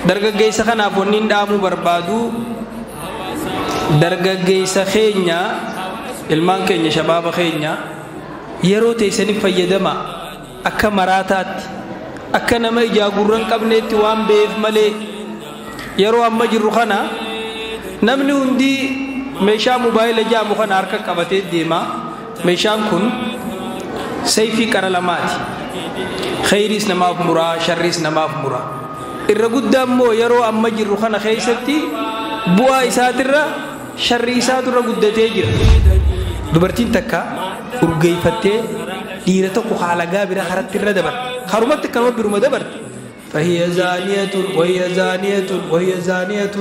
Dargaggeessa kanaaf wanni dhaamuu barbaadu, dargaggeessa keenya, ilmaan keenya, shabaaba keenya, yeroo teessaniif fayyadama. Akka maraataatti, akka nama ijaa gurra hin qabneetti waan beef malee, yeroo amma jirru kana namni hundi meeshaa mobaayila jaamu kana harka qabatee deema. Meeshaan kun sayfii qara lamaati. Khayriis namaaf muraa, sharriis namaaf muraa. Irra guddaa immoo yeroo amma jirru kana keessatti bu'aa isaatirra sharri isaatirra guddatee jira. Dubartiin takka urgeeffattee dhiira tokko haalagaa bira haratti irra dabarte. Harumatti akkanuma biruma dabarte. فهي زانية وهي زانية وهي زانية.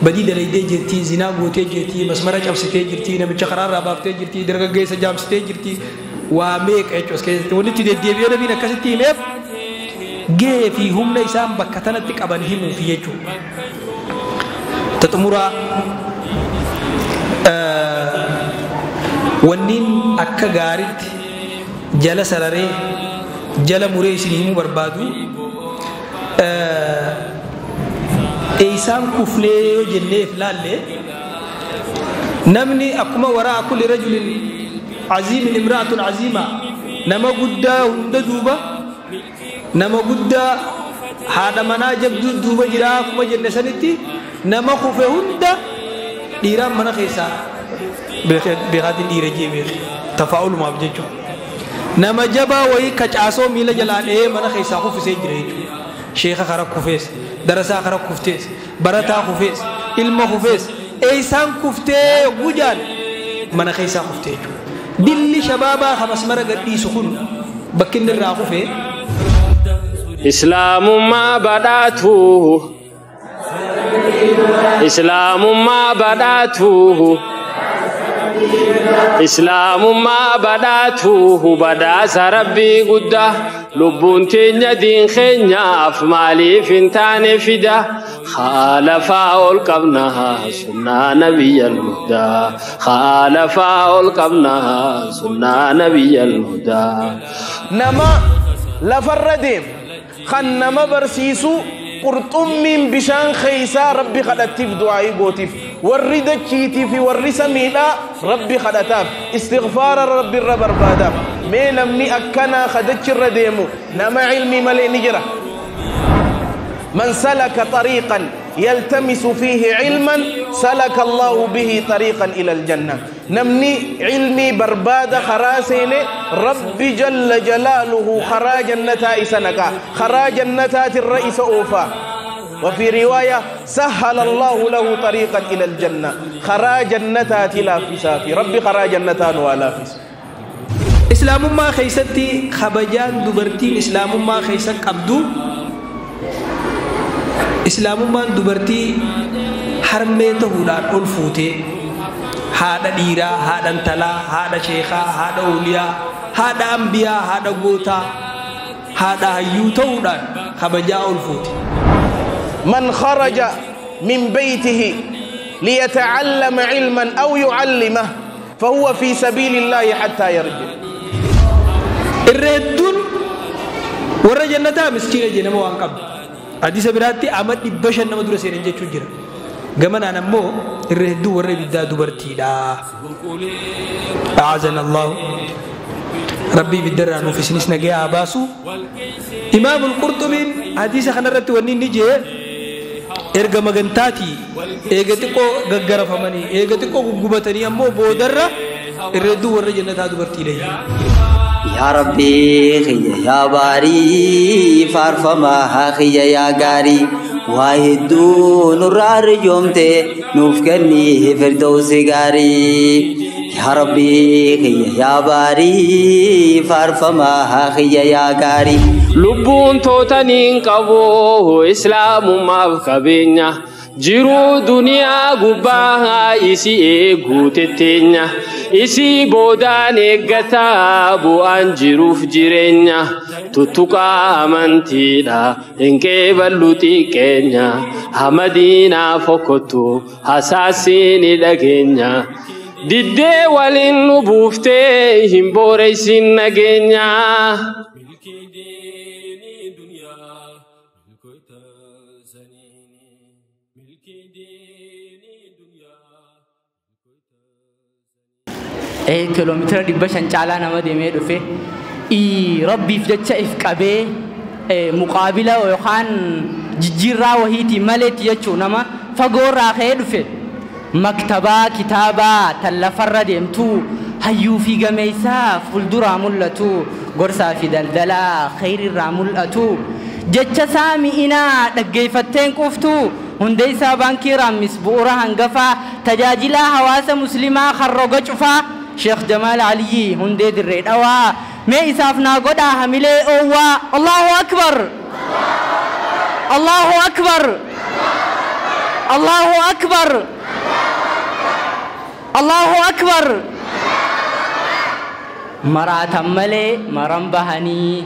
بدي دليدي جرتي، زنا غوتي جرتي، مسمرة چبستي جرتي، نمچ قرار رابافتي جرتي، درغغيس جامستي جرتي، واميك اتشوس كيستي ونتي ديبيو نبينا كستي ميف gahee fi humna isaan bakka tanatti qaban himuuf jechuudha. Taxumuraa wanniin akka gaariitti jala sararee jala muree isin himuu barbaadu, isaan kufnee yoo jenneef laalle, namni akkuma waraa kulli rajulin aziimin imra'atun aziima, nama guddaa hunda duuba nama guddaa haadha manaa jabduu duuba jira akkuma jenne sanitti, nama kufe hunda dhiiraan mana keessaa beekaatiin dhiira jee beeke tafaa'ulumaaf jechuudha. Nama jabaa wayii kacaasoo miila jalaa dhahee mana keessaa kufisee jira jechuudha. Sheeka kara kufees, darasaa kara kuftees, barataa kufees, ilma kufees, eessaan kuftee gujaan mana keessaa kuftee jechuudha. Dilli shabaabaa kamas mara gadhiisu kun bakki inni irraa kufee. Islaamummaa badhaatu, Islaamummaa badhaatu, Islaamummaa badhaatu, badhaasa Rabbii guddaa. Lubbuun teenya diin keenyaaf maaliif hin taane fida? Khaalafaa ol qabnaa sunnaa nabiyyal hudaa, khaalafaa ol qabnaa sunnaa nabiyyal hudaa. Nama lafarra deemu kan nama barsiisu, qurxummiin bishaan keeysaa Rabbi kadhattiif, du'aa'ii gootiif. Warri dachiitii fi warri samiidhaa Rabbi kadhataaf, istighfaara Rabbi irra barbaadaaf. Mee namni akkanaa kadachirra deemu nama ilmii malee ni jira? من سلك طريقا يلتمس فيه علما سلك الله به طريقا إلى الجنة. نمني علمي بربادة خراسين، ربي جل جلاله خرا جنتا إسنكا، خرا جنتات الرئيس أوفا. وفي رواية سهل الله له طريقا إلى الجنة. خرا جنتات لا في ربي خرا جنتان ولا في. Islaamummaa keessatti kabajaan dubartiin islaamummaa keessa qabdu, islaamummaan dubartii harmee ta'uudhaan ol fuutee haadha dhiiraa, haadha intalaa, haadha sheekaa, haadha ooliyaa, haadha ambiyaa, haadha gootaa, haadha hayyuu ta'uudhaan kabajaa ol fuute. من خرج من بيته ليتعلم علما أو يعلمه فهو في سبيل الله حتى يرجع. Irra hedduun warra jannataa miskiina jee nama waan qabdu. Hadiisa biraatti ama 500 nama dura seenan jechuun jira. Gamanaan ammoo irra hedduu warra ibiddaa dubartiidha. أعاذنا الله. Rabbii ibiddarraa nuuf isinis nagaya haa baasu. Imaamul Qurxubiin hadiisa kanarratti wanni inni jee, erga magantaatii eega xiqqoo gaggarafamanii, eega xiqqoo guggubatanii, ammoo boodarra irra hedduu warra jannataa dubartiidha. Yaa Rabbii kiyya, yaa baarii faarfamaa kiyya, yaa gaarii waa hedduu nurraa arjoomte, nuuf kenni firdawsi gaarii. Yaa Rabbii kiyya, yaa baarii faarfamaa kiyya, yaa gaarii. Lubbuun tootaniin qabu islaamummaaf qabeenya, jiruu duniyaa gubbaa isii eeguu tetteenya, isii boodaan eeggataa bu'aan jiruuf jireenya. Tuttuqaa amantiidha hin qeeballu xiqqeenya, hamadiinaa fokkottu hasaasiin dhageenya, diddee waliin nu buuftee hin booreysin nageenya. Kiiloomeetira 500 caalaa nama deemee dhufe rabbiif jecha if qabee muqaabila yookaan jijjiirraa wahiitii maleetti jechuu nama fagoorraa ka'ee dhufe maktabaa kitaabaa tan lafarra deemtu hayyuu fi gameessaa fuulduraa mul'atu gorsaa fi daldalaa khayrirraa mul'atu jecha isaa mi'inaa dhaggeeffatteen quftu hundeessaa baankii raammis bu'uura hangafaa tajaajilaa hawaasa muslimaa karroga cufaa Sheekh Jamaal Aliyyi hundee dirree dhawaa mee isaaf naa godhaa hamilee oowwaa. Allahu akbar, Allahu akbar, Allahu akbar, Allahu akbar. Maraatan malee maran bahanii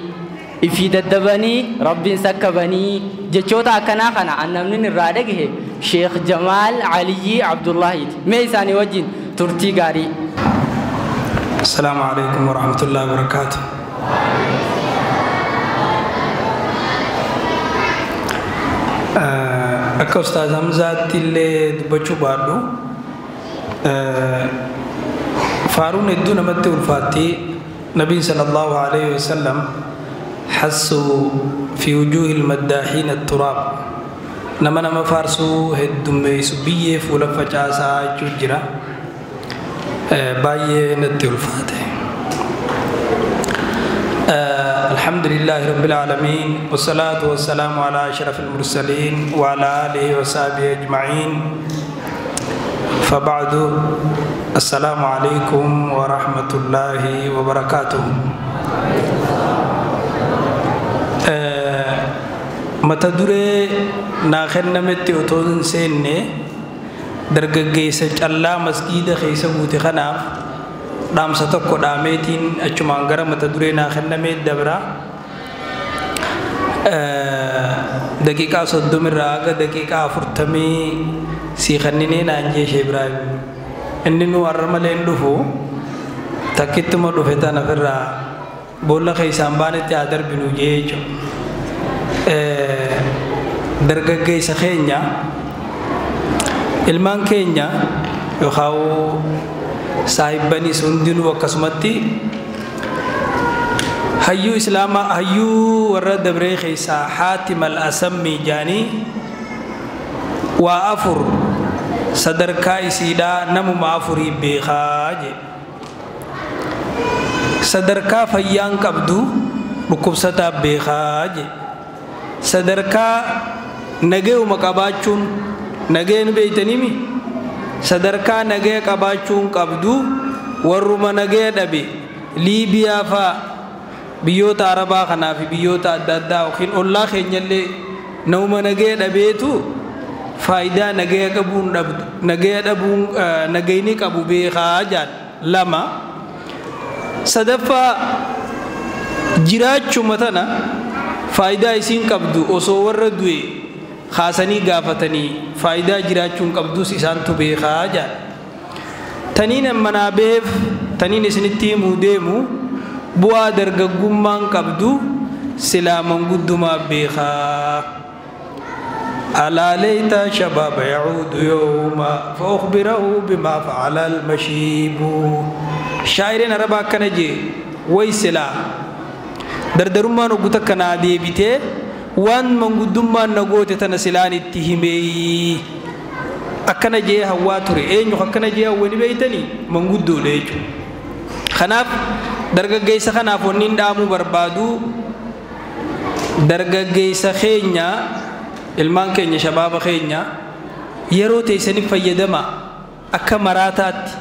ifii daddabanii rabbiin sakkabanii jechoota akkanaa kana annamni irraa dhagahe Sheekh Jamaal Aliyyi Abdullahiiti. Mee isaanii wajjin turtii gaarii. السلام عليكم ورحمة الله وبركاته. Akka Ustaaz Hamzaatti illee dubbachuu baadhu faaruun hedduu namatti ulfaatti. Nabiin sallallahu alayhi wasallam حسوا في وجوه المداحين التراب nama nama faarsuu heddummeessu biyyee fuula facaasaa jechuu jira. Baay'ee natti ulfaate. الحمد لله رب العالمين والصلاة والسلام على أشرف المرسلين وعلى آله وصحبه أجمعين فبعد السلام عليكم ورحمة الله وبركاته. Mata duree naa kennametti otoo hin seenne dargaggeessa callaa masgiida keessa guute kanaaf dhaamsa tokko dhaameetiin achumaan gara mata duree naa kennamee dabra. Daqiiqaa 30 irraa haga daqiiqaa 40 sii kenninee naan jee Sheekh Ibraahim. Inni nu warra malee hin dhufu takkittuma dhufe tan ofirraa boolla keessaan baanetti haa darbinu jee jechuudha. Dargaggeessa keenya ilmaan keenya yookaan saahibbanis hundinuu akkasumatti hayyuu islaamaa hayyuu warra dabree keessaa Haatim al-Asammi jaanii waa afur sadarkaa isiidhaa namuma afurii beekaa jedhe. Sadarkaa fayyaan qabdu dhukkubsataa beekaa jedhe. Sadarkaa nageuma qabaachuun nageen beeytanimi sadarkaa nagee qabaachuun qabdu warruma nagee dhabe Liibiyaa faa biyyoota Arabaa kanaa fi biyyoota adda addaa yookiin ollaa keenyallee nama nagee dhabeetu faayidaa nagee qabuun dhabdu nagee dhabuun nagayni qabu beekaa jaan. Lama sadaffaa jiraachuma tana faayidaa isiin qabdu osoo warra du'e kaasanii gaafatanii faayidaa jiraachuun qabdus isaantu beekaa jaan. Taniin manaa beef taniin isinitti himuu deemu bu'aa dargaggummaan qabdu silaa manguddumaa beekaa. ألا ليت شباب يعود يوما فأخبره بما فعل المشيب. شاعرين ربا كنجي ويسلا dardarummaan oggu takka naa deebitee waan manguddummaan na goote tana silaan itti himee akkana jee hawwaa ture. Eenyu akkana jee hawwani beeytanii manguddoodha jechuudha. Kanaaf dargaggeessa kanaaf wanni hin dhaamuu barbaadu dargaggeessa keenya ilmaan keenya shabaaba keenya yeroo teessaniif fayyadama akka maraataatti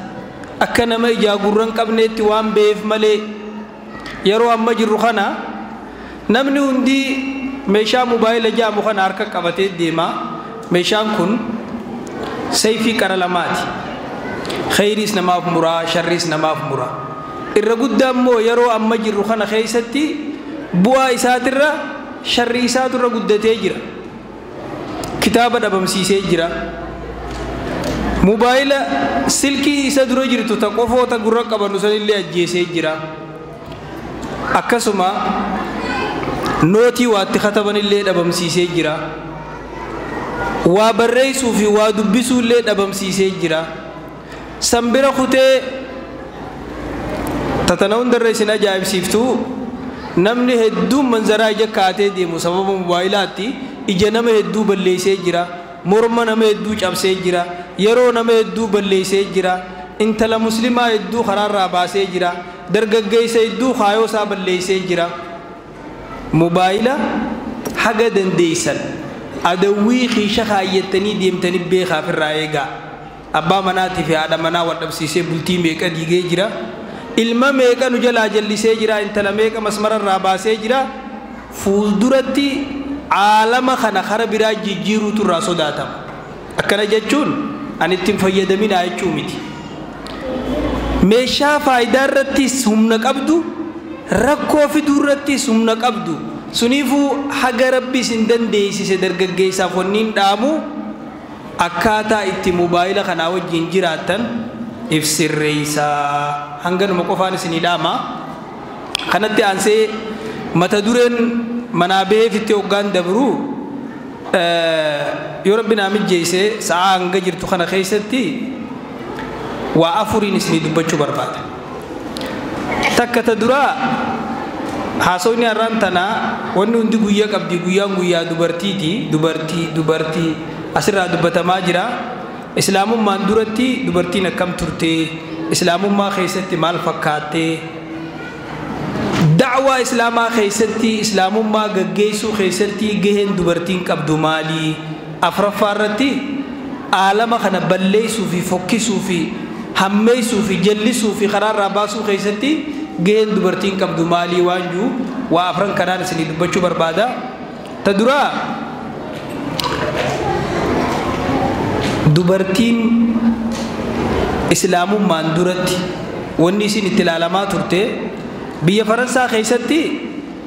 akka nama ijaa gurra hin qabneetti waan beef malee yeroo amma jirru kana namni hundi meeshaa mobaayila jedhamu kana harka qabatee deema. Meeshaan kun sayfii qara lamaati. Khayriis namaaf muraa, sharriis namaaf muraa. Irra guddaa immoo yeroo amma jirru kana keessatti bu'aa isaatirra sharri isaatu irra guddatee jira. Kitaaba dhabamsiisee jira. Mobaayila silkii isa dura jirtu ta qofoota gurra qabannu sanillee ajjeesee jira. Akkasuma nootii waatti katabanillee dhabamsiisee jira. Waa barreessuu fi waa dubbisuu illee dhabamsiisee jira. Sanbira kutee tatana hundarra isin ajaa'ibsiiftu, namni hedduun manzaraa ija kaatee deemu sababa mobaayilaatti ija nama hedduu balleessee jira, morma nama hedduu cabsee jira, yeroo nama hedduu balleessee jira, intala muslimaa hedduu karaarraa baasee jira, dargaggeessa hedduu kaayoo isaa balleessee jira. Mobaayila haga dandeessan adawwii kiisha kaayyattanii deemtanii beekaaf irraa eegaa. Abbaa manaatii fi haadha manaa wal dhabsiisee bultii meeqa diigee jira, ilma meeqa nu jalaa jallisee jira, intala meeqa masmararraa baasee jira. Fuulduratti caalama kana kara biraa jijjiiruutu irraa sodaatama. Akkana jechuun ani ittiin fayyadaminaa jechuu miti. Meeshaa faayidaa irrattis humna qabdu, rakkoo fiduu irrattis humna qabdu. Suniifuu haga Rabbi isin dandeessise dargaggeessaaf wanniin dhaamu, akkaataa itti mobaayila kanaa wajjin jiraattan if sirreessaa. Hanganuma qofaan isinii dhaama. Kanatti aansee mata dureen manaa baheefitti hoggaan dabru, yoo Rabbi naa mijjeesse, sa'aa hanga jirtu kana keessatti waa afuriin isinii dubbachuu barbaada. Takka ta duraa, haasawni har'aan tanaa wanni hundi guyyaa qabdi. Guyyaan guyyaa dubartiiti. Dubartii dubartii asirraa dubbatamaa jira. Islaamummaan duratti dubartiin akkam turte? Islaamummaa keessatti maal fakkaatte? Da'waa islaamaa keessatti, islaamummaa gaggeessuu keessatti gaheen dubartiin qabdu maali? Afraffaa irratti aalama kana balleessuu fi fokkisuu fi hammeessuu fi jallisuu fi karaarraa baasuu keessatti gaheen dubartiin qabdu maalii waan jiru, waa afran kanaan isinii dubbachuu barbaada. Ta duraa, dubartiin islaamummaan duratti wanni isin itti ilaalamaa turte, biyya Faransaa keessatti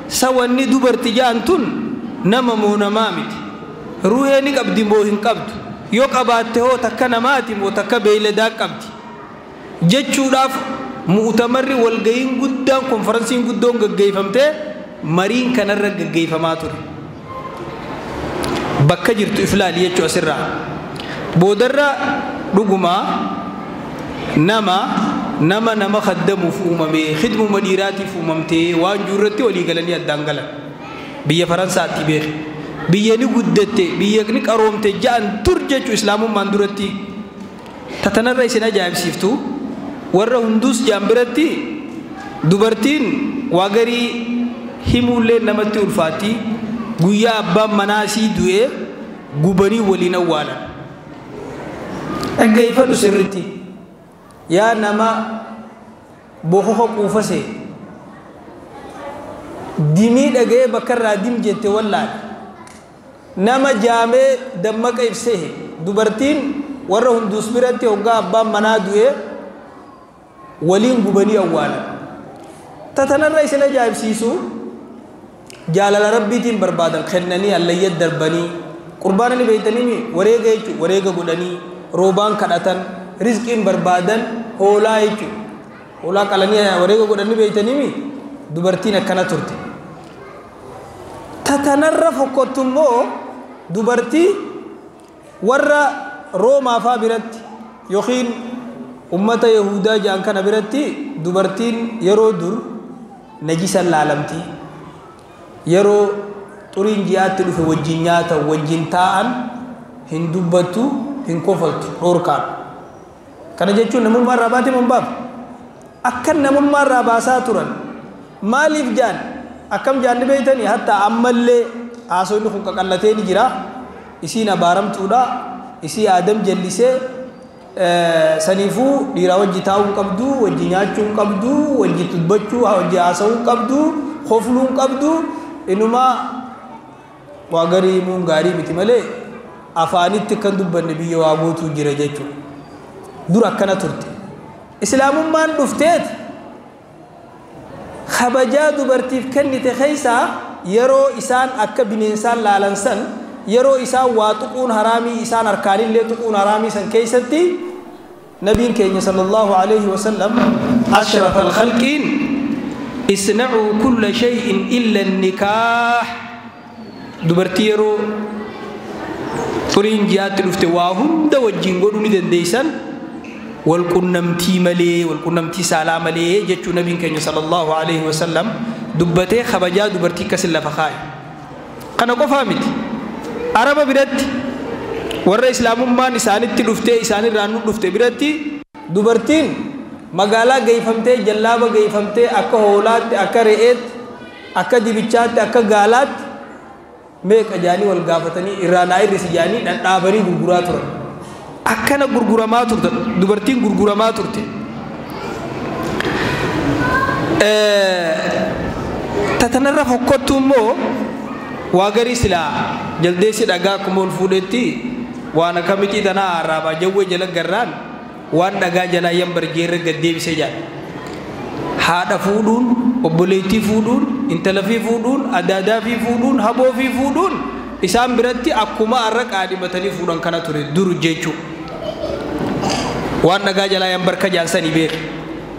sa wanni dubarti ja'an tun nama moo namaa miti? Ruhee ni qabdi moo hin qabdu? Yoo qabaatte hoo takka namaati moo takka beeyladaa qabdi jechuudhaaf mu'tamarri walga'iin guddaan, konferansiin guddoon gaggeeffamtee mariin kanarra gaggeeffamaa ture. Bakka jirtu iflaali jechuu asirraa. Boodarra dhugumaa nama khaddamuuf uumame, khidmuma dhiiraatiif uumamtee waan jiru walii galanii addaan galan. Biyya Faransaatti beeke. Biyya ni guddatte, biyya ni qaroomte ja'an dur jechuu, islaamummaan duratti. Tatanarra isin ajaa'ibsiiftu, warra hunduus ja'an biratti dubartiin waa garii himuullee namatti ulfaatti. Guyyaa abbaan manaa isii du'ee gubanii waliin awwaalan. Dhaggeeffadhu sirritti. Yaa nama bokoka quufase, dimii dhaga'ee bakka irraa dim jette wallaale, nama jaamee dammaqa ibsee, dubartiin warra hunduus biratti hoggaa abbaan manaa du'ee waliin gubanii awwaalan. Tatanarra isin ajaa'ibsiisu, jaalala Rabbiitiin barbaadan kennanii allayya darbanii, qurbaana ni beeytanii, wareega jechuun wareega godhanii roobaan kadhatan, rizqiin barbaadan hoolaa jechuun hoolaa qalanii wareega godhanii beeytanii. Dubartiin akkana turte. Tatanarra fokkottu immoo, dubartii warra Roomaa faa biratti yookiin ummata Yahudaa jedhan kana biratti, dubartiin yeroo dur najisan laalamti. Yeroo xuriin ji'aatti dhufe wajjin nyaatan, wajjin taa'an, hin dubbattu, hin kofaltu, dhoorkaan. Kana jechuun namummaa irraa baate moo hin baafne? Akka namummaa irraa baasaa turan. Maaliif jaan? Akkam jaanni beeytanii? Hatta ammallee haasofni kun qaqallatee ni jira. Isiin abaaramtuudha. Isii Aadam jallisee, saniifuu dhiiraa wajji taa'uu hin qabdu, wajji nyaachuu hin qabdu, wajji dubbachuu, wajji haasa'uu hin qabdu, kofluu hin qabdu. Inumaa waa garii himuun gaarii miti malee afaanitti kan dubbanne biyya waa gootuu jira jechuudha. Dur akkana turte. Islaamummaan dhufteet kabajaa dubartiif kennite keessaa, yeroo isaan akka bineensaan laalan san, yeroo isaan waa tuquun haraamii, isaan harkaanillee tuquun haraamii san keessatti, nabiin keenya sallallahu alaihi wasallam ashraf alkhalqiin "Isna'uu kulla shay'in illa nikaah", dubartii yeroo Xuriin ji'aatti dhufte waa hunda wajjin godhuu ni dandeeysan walqunnamtii malee, walqunnamtii saalaa malee jechuu nabiin keenya sallallahu alaihi wasallam dubbatee kabajaa dubartii akkasin lafa kaa'e. Kana qofaa miti. Araba biratti warra islaamummaan isaanitti dhuftee isaanirraa nu dhufte biratti dubartiin magaalaa geeyfamtee jallaaba geeyfamtee akka hoolaatti, akka re'eetti, akka dibichaatti, akka gaalaatti meeqa jaanii wal gaafatanii irraa naa irrisi jaanii dhadhaabanii gurguraa turan. Akkana gurguramaa turte dubartiin gurguramaa turte. Tatanarra fokkottu immoo waa garii silaa jaldeessi dhagaa akkuma ol fuudhetti waan akkamitti tanaa arraabaa jawwee jala garraan waan dhagaa jalaa yan barjeerra gad deebisee jaal. Haadha fuudhuun, obboleettii fuudhuun, intala fi fuudhuun, adaadaa fi fuudhuun, haboo fi fuudhuun isaan biratti akkuma arra qaadhimatanii fuudhan kana ture dur jechuu. Waan dhagaa jalaa yan barka jaansanii beeku.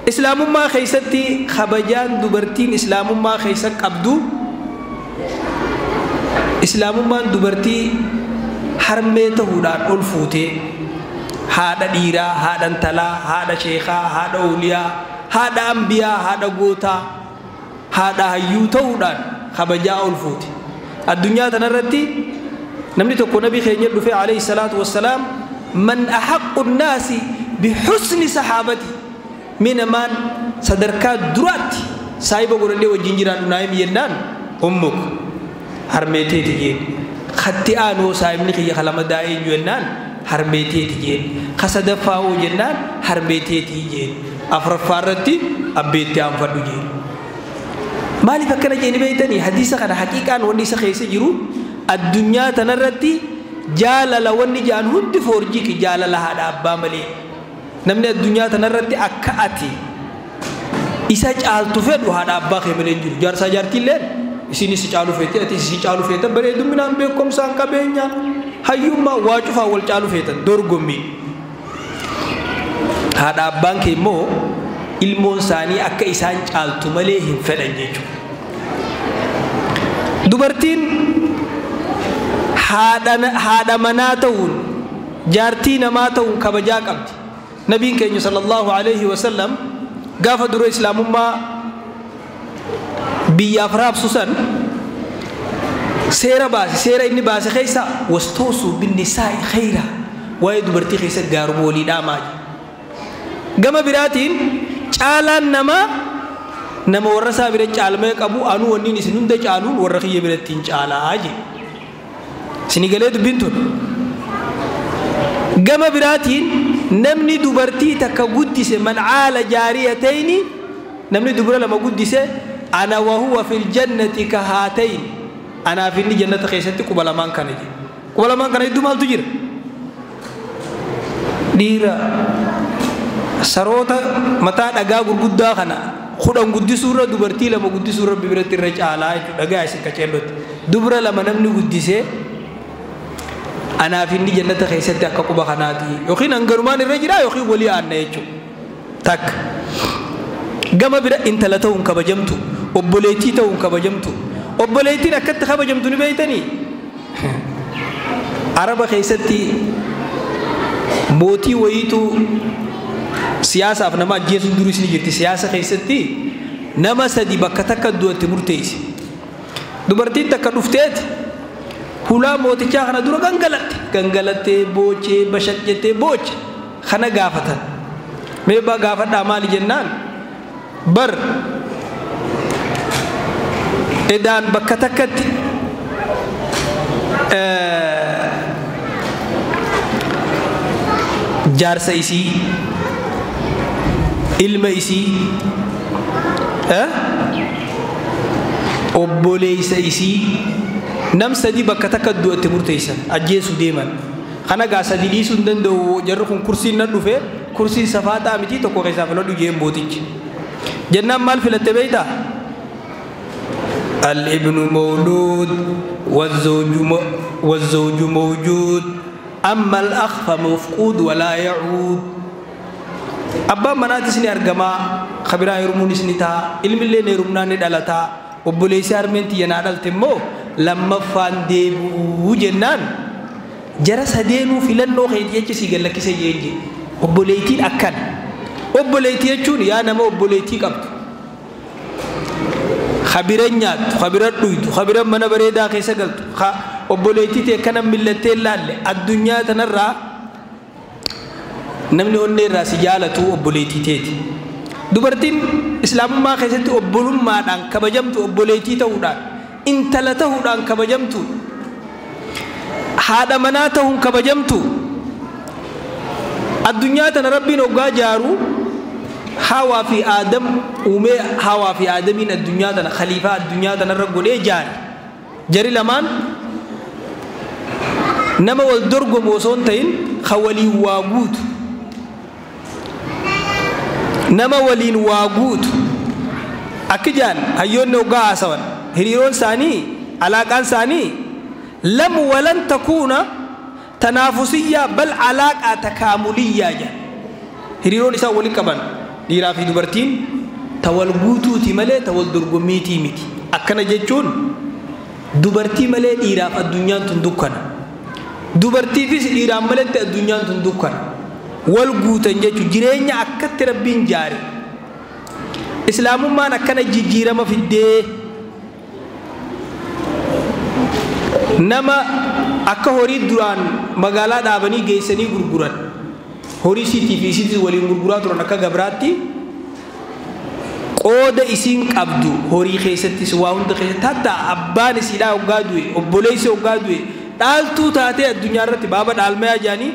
Islaamummaa keessatti kabajaan dubartiin islaamummaa keessa qabdu islaamummaan dubartii harmee ta'uudhaan ol fuutee haadha dhiiraa, haadha intalaa, haadha sheekaa, haadha ooliyaa, haadha ambiyaa, haadha gootaa, haadha hayyuu ta'uudhaan kabajaa ol fuute. Addunyaa tanarratti namni tokko nabii keenya dhufee alayhi salaatu wassalaam man ahaqqu nnaasi bihusni sahaabati mee namaan sadarkaa duraatti saahiba godhadhee wajjin jiraadhu naa himi jennaan ummuk harmeeteeti jeen. Khatti aanoo saahibni kiyya kalama eenyu jennaan harmeeteeti jeen. Ka sadaffaa hoo jennaan harmeeteeti jeen. Afuraffaa irratti abbeetti aanfadhu jeen. Maaliif akkana jeeni beeytanii hadiisa kana haqiiqaan wanni isa keessa jiru addunyaa tanarratti jaalala wanni jaan hundi foorjiiki jaalala haadha abbaa malee. Namni addunyaa tanarratti akka ati isa caaltu fedhu haadha abbaa kee malee hin jiru. Jaarsaa jaartiilleen isinis caalu feete ati isi caalu feeta bareedumminaan beekumsaan qabeenyaan hayyummaa waa cufaa wal caalu feetan dorgommii. Haadha abbaan kee immoo ilmoon isaanii akka isaan caaltu malee hin fedhan jechuudha. Dubartiin haadha manaa ta'uun jaartii namaa ta'uun kabajaa qabdi. Nabiin keenya sallallahu alaihi wasallam gaafa dura islaamummaa biyyaaf raabsu san seera baase. Seera inni baase keessa wastoosu binnisaa'i khayra, waa'ee dubartii keessa gaaruma walii dhaamaa jedhe. Gama biraatiin caalaan namaa nama warra isaa bira caalmee qabu anuu wanniin isin hunda caaluun warra kiyya biratti hin caalaa jedhe. Isinii galee dubbiin tun. Gama biraatiin namni dubartii takka guddise man caala jaariyatayni namni dubara lama guddise ana wa huwa fil jannati ka haatayn anaaf inni jannata keessatti quba lamaan kana jedhe. Quba lamaan kana hedduu maaltu jira? Dhiira saroota mataa dhagaa gurguddaa kana 10 guddisuurra dubartii 2 guddisuurra rabbi biratti irra caalaa jechuudha. Dhagaa isin qaceellotti. Dubra 2 namni guddisee anaaf inni jannata keessatti akka quba kanaati. Yookiin hangarumaan irra jira yookiin walii aanna jechuudha. Takka. Gama bira intala ta'uun kabajamtu, obboleettii ta'uun kabajamtu. Obboleettiin akkatti kabajamtu ni beeytanii? Araba keessatti mootii wayiitu siyaasaaf nama ajjeesuun duris ni jirti. Siyaasa keessatti nama 3 bakka takka du'atti murteessi. Dubartiin takka dhufteeti hulaa mootichaa kana dura gangalatte. Gangalattee boochee bashaqjettee booche kana gaafatan. Mee baa gaafadhaa maali jennaan bar edaan bakka takkatti jaarsa isii ilma isii obboleessa isii nam 3 bakka takka du'atti murteessan ajjeesuu deeman. Kana gaa 3 dhiisuu hin danda'u jarri kun kursiin nan dhufe kursiin safaaxaa miti tokko keessaa filadhu jeen mootichi. Jennaan maal filatte beeytaa? Al-ibnu mawluud wazzawju mawjuud amma al-akh fa mafquud walaa yacuud. Abbaan manaatis ni argamaa, kabiraa heerumuunis ni ta'a, ilmillee heerumnaan ni dhalataa, obboleessi harmeen tiyya naa dhalte immoo lammaffaan deebi'uu jennaan Jara sadeenuu filannoo keeti jecha sii gallakkise jeenje. Obboleettiin akkana. Obboleettii jechuun yaa nama obboleettii qabdu. Khabira nyaattu, khabira dhuydu, khabira mana bareedaa keessa galtu, obboleettii ta'e kana millattee laalle addunyaa tanarraa namni onnee irraa si jaalatu obboleettii teeti. Dubartiin islaamummaa keessatti obbolummaadhaan kabajamtu obboleettii ta'uudhaan, intala ta'uudhaan kabajamtu, haadha manaa ta'uun kabajamtu. Addunyaa tana Rabbiin hoggaa jaaru Hawaa fi Aadam uumee Hawaa fi Aadamiin addunyaa tana khaliifaa addunyaa tanarra godhee jaare. Jari lamaan nama wal dorgomu osoo hin ta'in ka waliin waa guutu. Nama waliin waa guutu. Akki jaan hayyoonni hoggaa haasawan hiriiroon isaanii alaaqaan isaanii lam walan takuuna tanaafusiyyaa bal alaaqaa takaamuliyyaa jedhan. Hiriiroon isaan waliin qaban dhiiraa fi dubartiin ta wal guutuuti malee ta wal dorgommiitii miti. Akkana jechuun dubartii malee dhiiraaf addunyaan tun dukkana. Dubartiifis dhiiraan maletti addunyaan tun dukkana. Wal guutan jechuun jireenya akkatti Rabbiin jaare. Islaamummaan akkana jijjiirama fiddee nama akka horii duraan magaalaa dhaabanii geessanii gurguran. Horii siitii fi isiitis waliin gurguraa turan akka gabraatti qooda isiin qabdu horii keessattis waa hunda keessatti hatta abbaan isiidhaa hoggaa du'e obboleessi hoggaa du'e dhaaltuu taatee addunyaa irratti baaba dhaalmayaa jaanii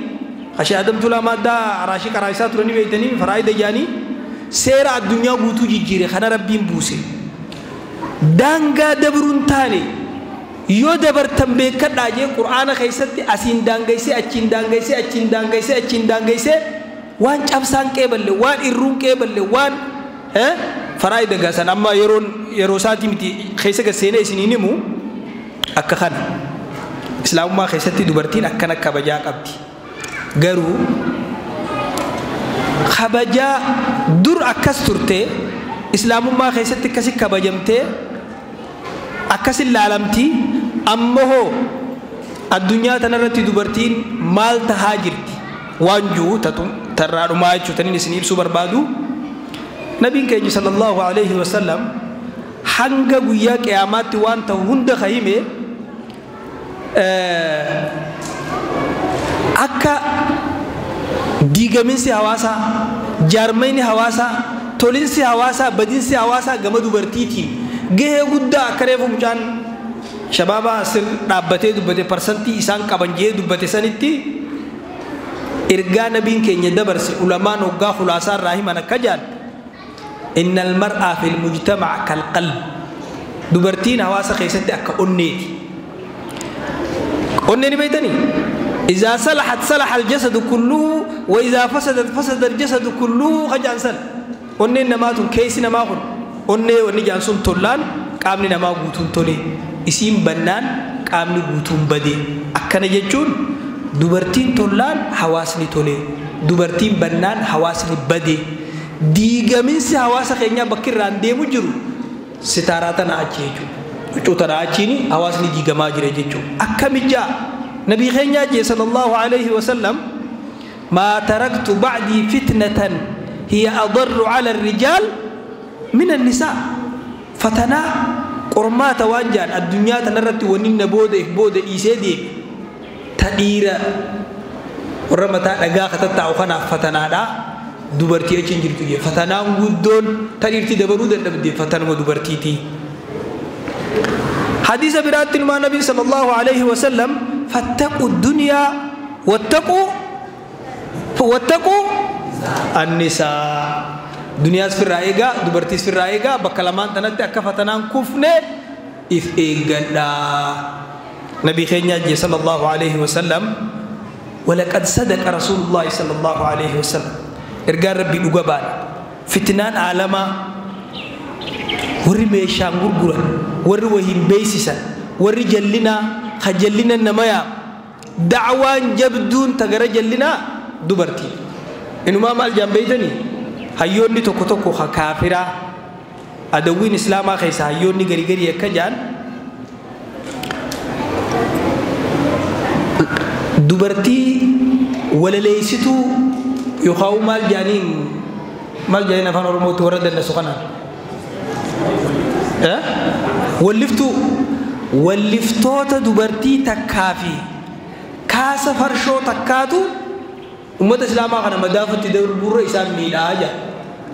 qashee Adam Tuulaa maaddaa araashii qaraayisaa turanii beeytanii faraayida jaanii seera addunyaa guutuu jijjiire kana Rabbiin buuse. Daangaa dabruun taane yoo dabartan beekadhaa jee Qur'aana keessatti asiin daangaysee achiin daangaysee achiin daangaysee achiin daangaysee waan cabsaan qeeballe waan irruun qeeballe waan faraayida gaasan amma yeroon yeroo isaatii miti keessa gasseenee isiniin himu akka kana. Islaamummaa keessatti dubartiin akkana kabajaa qabdi. Garuu kabajaa dur akkas turte islaamummaa keessatti akkasi kabajamtee akkasin laalamti amma hoo addunyaa tanarratti dubartiin maal tahaa jirti waan jiru tarraa dhumaa jechuu taniin isin ibsuu barbaadu. Nabiin keenya sallallahu alaihi wasallam hanga guyyaa qiyaamaatti waan ta'u hunda ka hime akka diigaminsi hawaasaa, jaarmayni hawaasaa, tolinsi hawaasaa, badinsi hawaasaa gama dubartiitiin gahee guddaa akka reefu mucaan shabaaba asir dhaabbatee dubbate parsantii isaan qaban jee dubbate sanitti ergaa nabiin keenya dabarse ulamaan hoggaa khulaasaa irraa himan akka jaan inna almar'aa fi almujtamac kalqalb dubartiin hawaasa keessatti akka onneeti. Onnee ni beeytanii? إذا صلحت صلح الجسد كله وإذا فسدت فسد الجسد كله خجان سن onneen namaa tun keessi namaa kun onnee wanni jaan sun tollaan qaamni namaa guutuun tole isiin bannaan qaamni guutuun bade. Akkana jechuun dubartiin tollaan hawaasni tole dubartiin bannaan hawaasni bade. Diigaminsi hawaasa keenyaa bakki irraan deemu jiru sitaaraa tana achi jechuudha. Huccuu tana achiin hawaasni diigamaa jira jechuudha. Akkamijjaa nabii keenyaa jee sallallahu alaihi wasallam ما تركت بعدي فتنة هي أضر على الرجال من النساء. فتنا قرمات وانجان الدنيا تنرت ونين بودة بودة إيسيدي تدير ورمتا دغا خطتا وخنا فتنا دا دبرتي اچين جرتو فتنا غدون تديرتي دبرو دبدي فتنا دبرتيتي. حديث برات ما النبي صلى الله عليه وسلم فاتقوا الدنيا واتقوا النساء. دنيا في الرأيقة دبرتيس في الرأيقة بكلمان تنتي أكفتنان كفنة إف إيقنا نبي خينيا صلى الله عليه وسلم ولقد صدق رسول الله صلى الله عليه وسلم إرقال ربي لقبان فتنان عالما وري ميشان غرغرا وري وهم بيسسا وري جلنا خجلنا النمايا دعوان جبدون تغرى جلنا دبرتي إنه ما مال جنبيتني hayyoonni tokko tokko kaafira adawwiin islaamaa keessa hayyoonni gari gari akka jaan Dubartii walaleessituu yookaan maal jaaniin maal jaaniin afaan Oromootti warra dandasu kanaan walliftuu walliftoota dubartii takkaa fi kaasa farshoo takkaatu ummata islaamaa kana madaafatti darbuurra isaan miidhaa jira.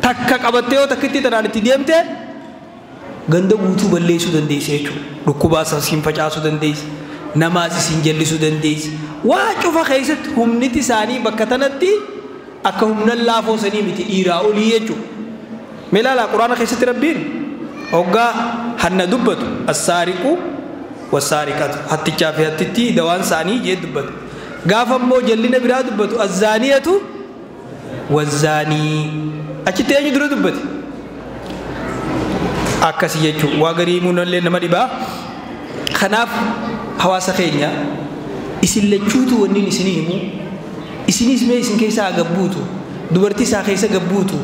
Takka qabattee yoo takkitti tanaan itti deemte ganda guutuu balleessuu dandeessa jechuudha. Dhukkubaas asiin facaasuu dandeessa. Namaas isin jallisuu dandeessa. Waa cufa keessatti humniti isaanii bakka tanatti akka humna laafoo sanii miti dhiiraa olii jechuudha. Mee ilaalaa quraana keessatti rabbiin hoggaa hanna dubbatu assaariqu wassaariqatu hattichaa fi hattitti dawaan isaanii jee dubbatu. Gaafa immoo jallina biraa dubbatu azzaaniyatu wazzaanii achitti eenyu dura dubbate akkasi jechuudha. Waa garii himuun nama dhibaa. Kanaaf hawaasa keenya isin lachuutu wanni isinii himu isinis mee isin keessaa gabbuutu dubartii isaa keessa gabbuutu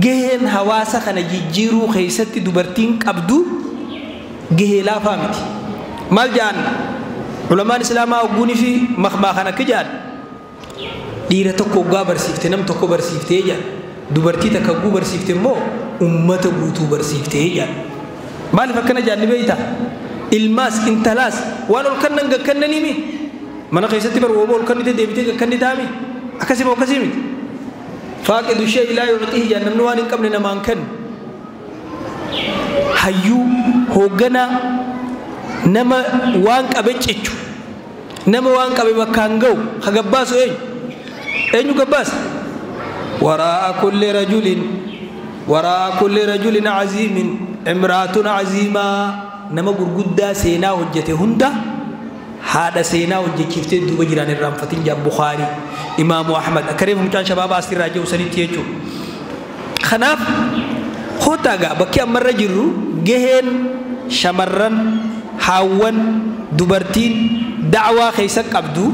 gaheen hawaasa kana jijjiiruu keessatti dubartiin qabdu gahee laafaa miti. Maal ja'an ulamaan islaamaa hogguunii fi makmaa kan akka ja'an dhiira tokko hoggaa barsiifte nam tokko barsiiftee ja'an dubartii takka hogguu barsiifte immoo ummata guutuu barsiiftee ja'an. Maaliif akkana ja'an ni beektaa? Ilmaas intalaas waan ol kannan gakkannaniimi mana keessatti bar wooma ol kannite deebitee gakkanni taami akkasii moo akkasii miti. Faaqidu shee ilaa yuuxihi ja'an namni waan hin qabne namaan kennu. Hayyuu hoogganaa nama waan qabe cichu nama waan qabe bakkaan ga'u ha gabbaasu eenyu eenyu gabbaasa. Waraa'a kulli rajulin waraa'a kulli rajulin aziimin imraatun aziimaa nama gurguddaa seenaa hojjete hunda haadha seenaa hojjechiiftee duuba jiraan irraanfatin jaa Bukaarii Imaamu Ahmad akka reefu mucaan shabaaba asirraa jiru sanitti jechuudha. Kanaaf kootaa gaa bakki ammarra jirru gaheen shamarran haawwan dubartiin da'waa keessa qabdu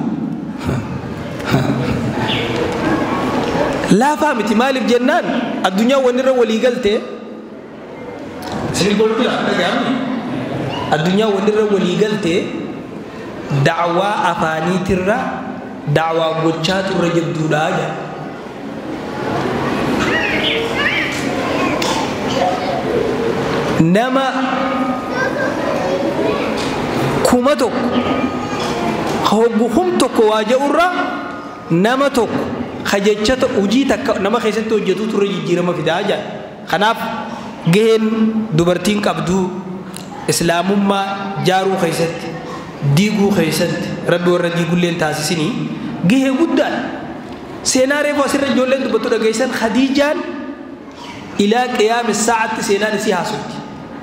laafaa miti. Maaliif jennaan addunyaa wanni irra walii galte addunyaa wanni irra walii galte da'waa afaaniitirra da'waa gochaatu irra jabduudha jedha. Nama kuma tokko hoggu kum tokko waa jedhurra nama tokko hajjechata hojii takka nama keessatti hojjetu turre jijjiirama fidaa jedha. Kanaaf gaheen dubartiin qabdu islaamummaa jaaruu keessatti diiguu keessatti rabbi warra diigulleen taasisinii gahee guddaadha. Seenaa reefu asirra ijoolleen dubbattu dhageessan Khadiijaan ilaa qiyaami saa'atti seenaan isii haasofti.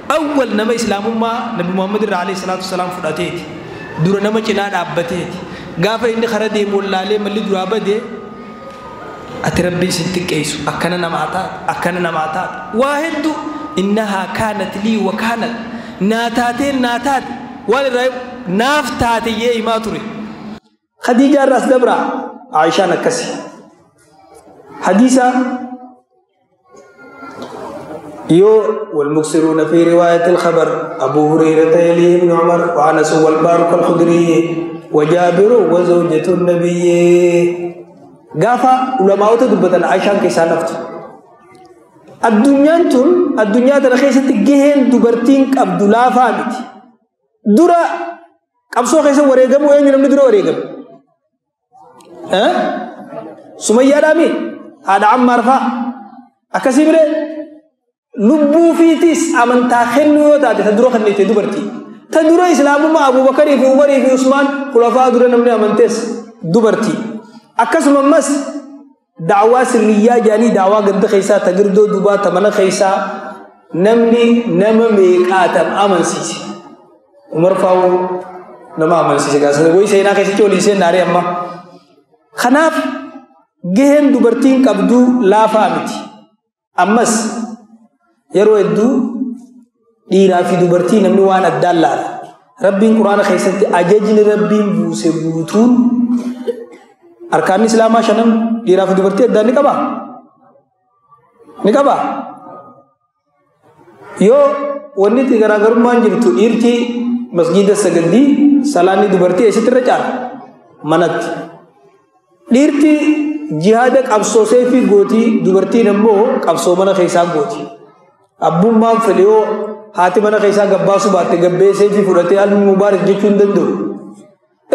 Awwal nama islaamummaa Nabi Muhammad irraa alayhi salaatu wasalaam fudhateeti. Dura nama cinaa dhaabbateeti. Gaafa inni kara deemu wallaalee malli duraa badee ati rabbiin sin xiqqeessu akkana namaa taate akkana namaa taate waa hedduu innahaa kaanat lii wa kaanat naa taateen naa taate waan irraa naaf taate yee himaa ture. Khadiijaa irraas dabraa Aayishaan akkasi. Hadiisa يو والمكسرون في رواية الخبر أبو هريرة يليه ابن عمر وأنس والبارك الخدري وجابر وزوجة النبي قافا علماء تدبتن عائشة كيسان نفت الدنيا تون الدنيا ترخيصة جهن دبرتين عبد الله فامت درا قبصو خيسة وريقم وين نمني درا وريقم أه؟ سمية دامي هذا عمار فا أكسي lubbuu fiitis amantaa kennuu yoo taate ta dura kennite dubartii. Ta dura islaamummaa Abuubakarii fi Umarii fi Usmaan khulafaa dura namni amantees dubartii. Akkasuma ammas da'waa sirriyyaa jedhanii da'waa ganda keessaa ta girdoo dubaa ta mana keessaa namni nama meeqaatam amansiise. Umar faa'uu nama amansiise gaasa wayi seenaa keessatti olii seenaaree amma. Kanaaf gaheen dubartiin qabdu laafaa miti. Ammas yeroo hedduu dhiiraa fi dubartii namni waan addaan laala. Rabbiin quraana keessatti ajajni rabbiin buuse guutuun arkaanni islaamaa shanan dhiiraa fi dubartii addaan ni qabaa? Ni qabaa? Yoo wanni itti garaagarummaan jirtu dhiirti masgiida sagadii salaanni dubartii eessatti irra caala? Manatti. Dhiirti jihaada qabsoo seefii gootii, dubartiin ammoo qabsoo mana keessaa gooti. Abbummaan fedhe yoo haati mana keessaa gabbaasuu baatte gabbee seefii fudhatee almi mubaarak jechuu hin danda'u.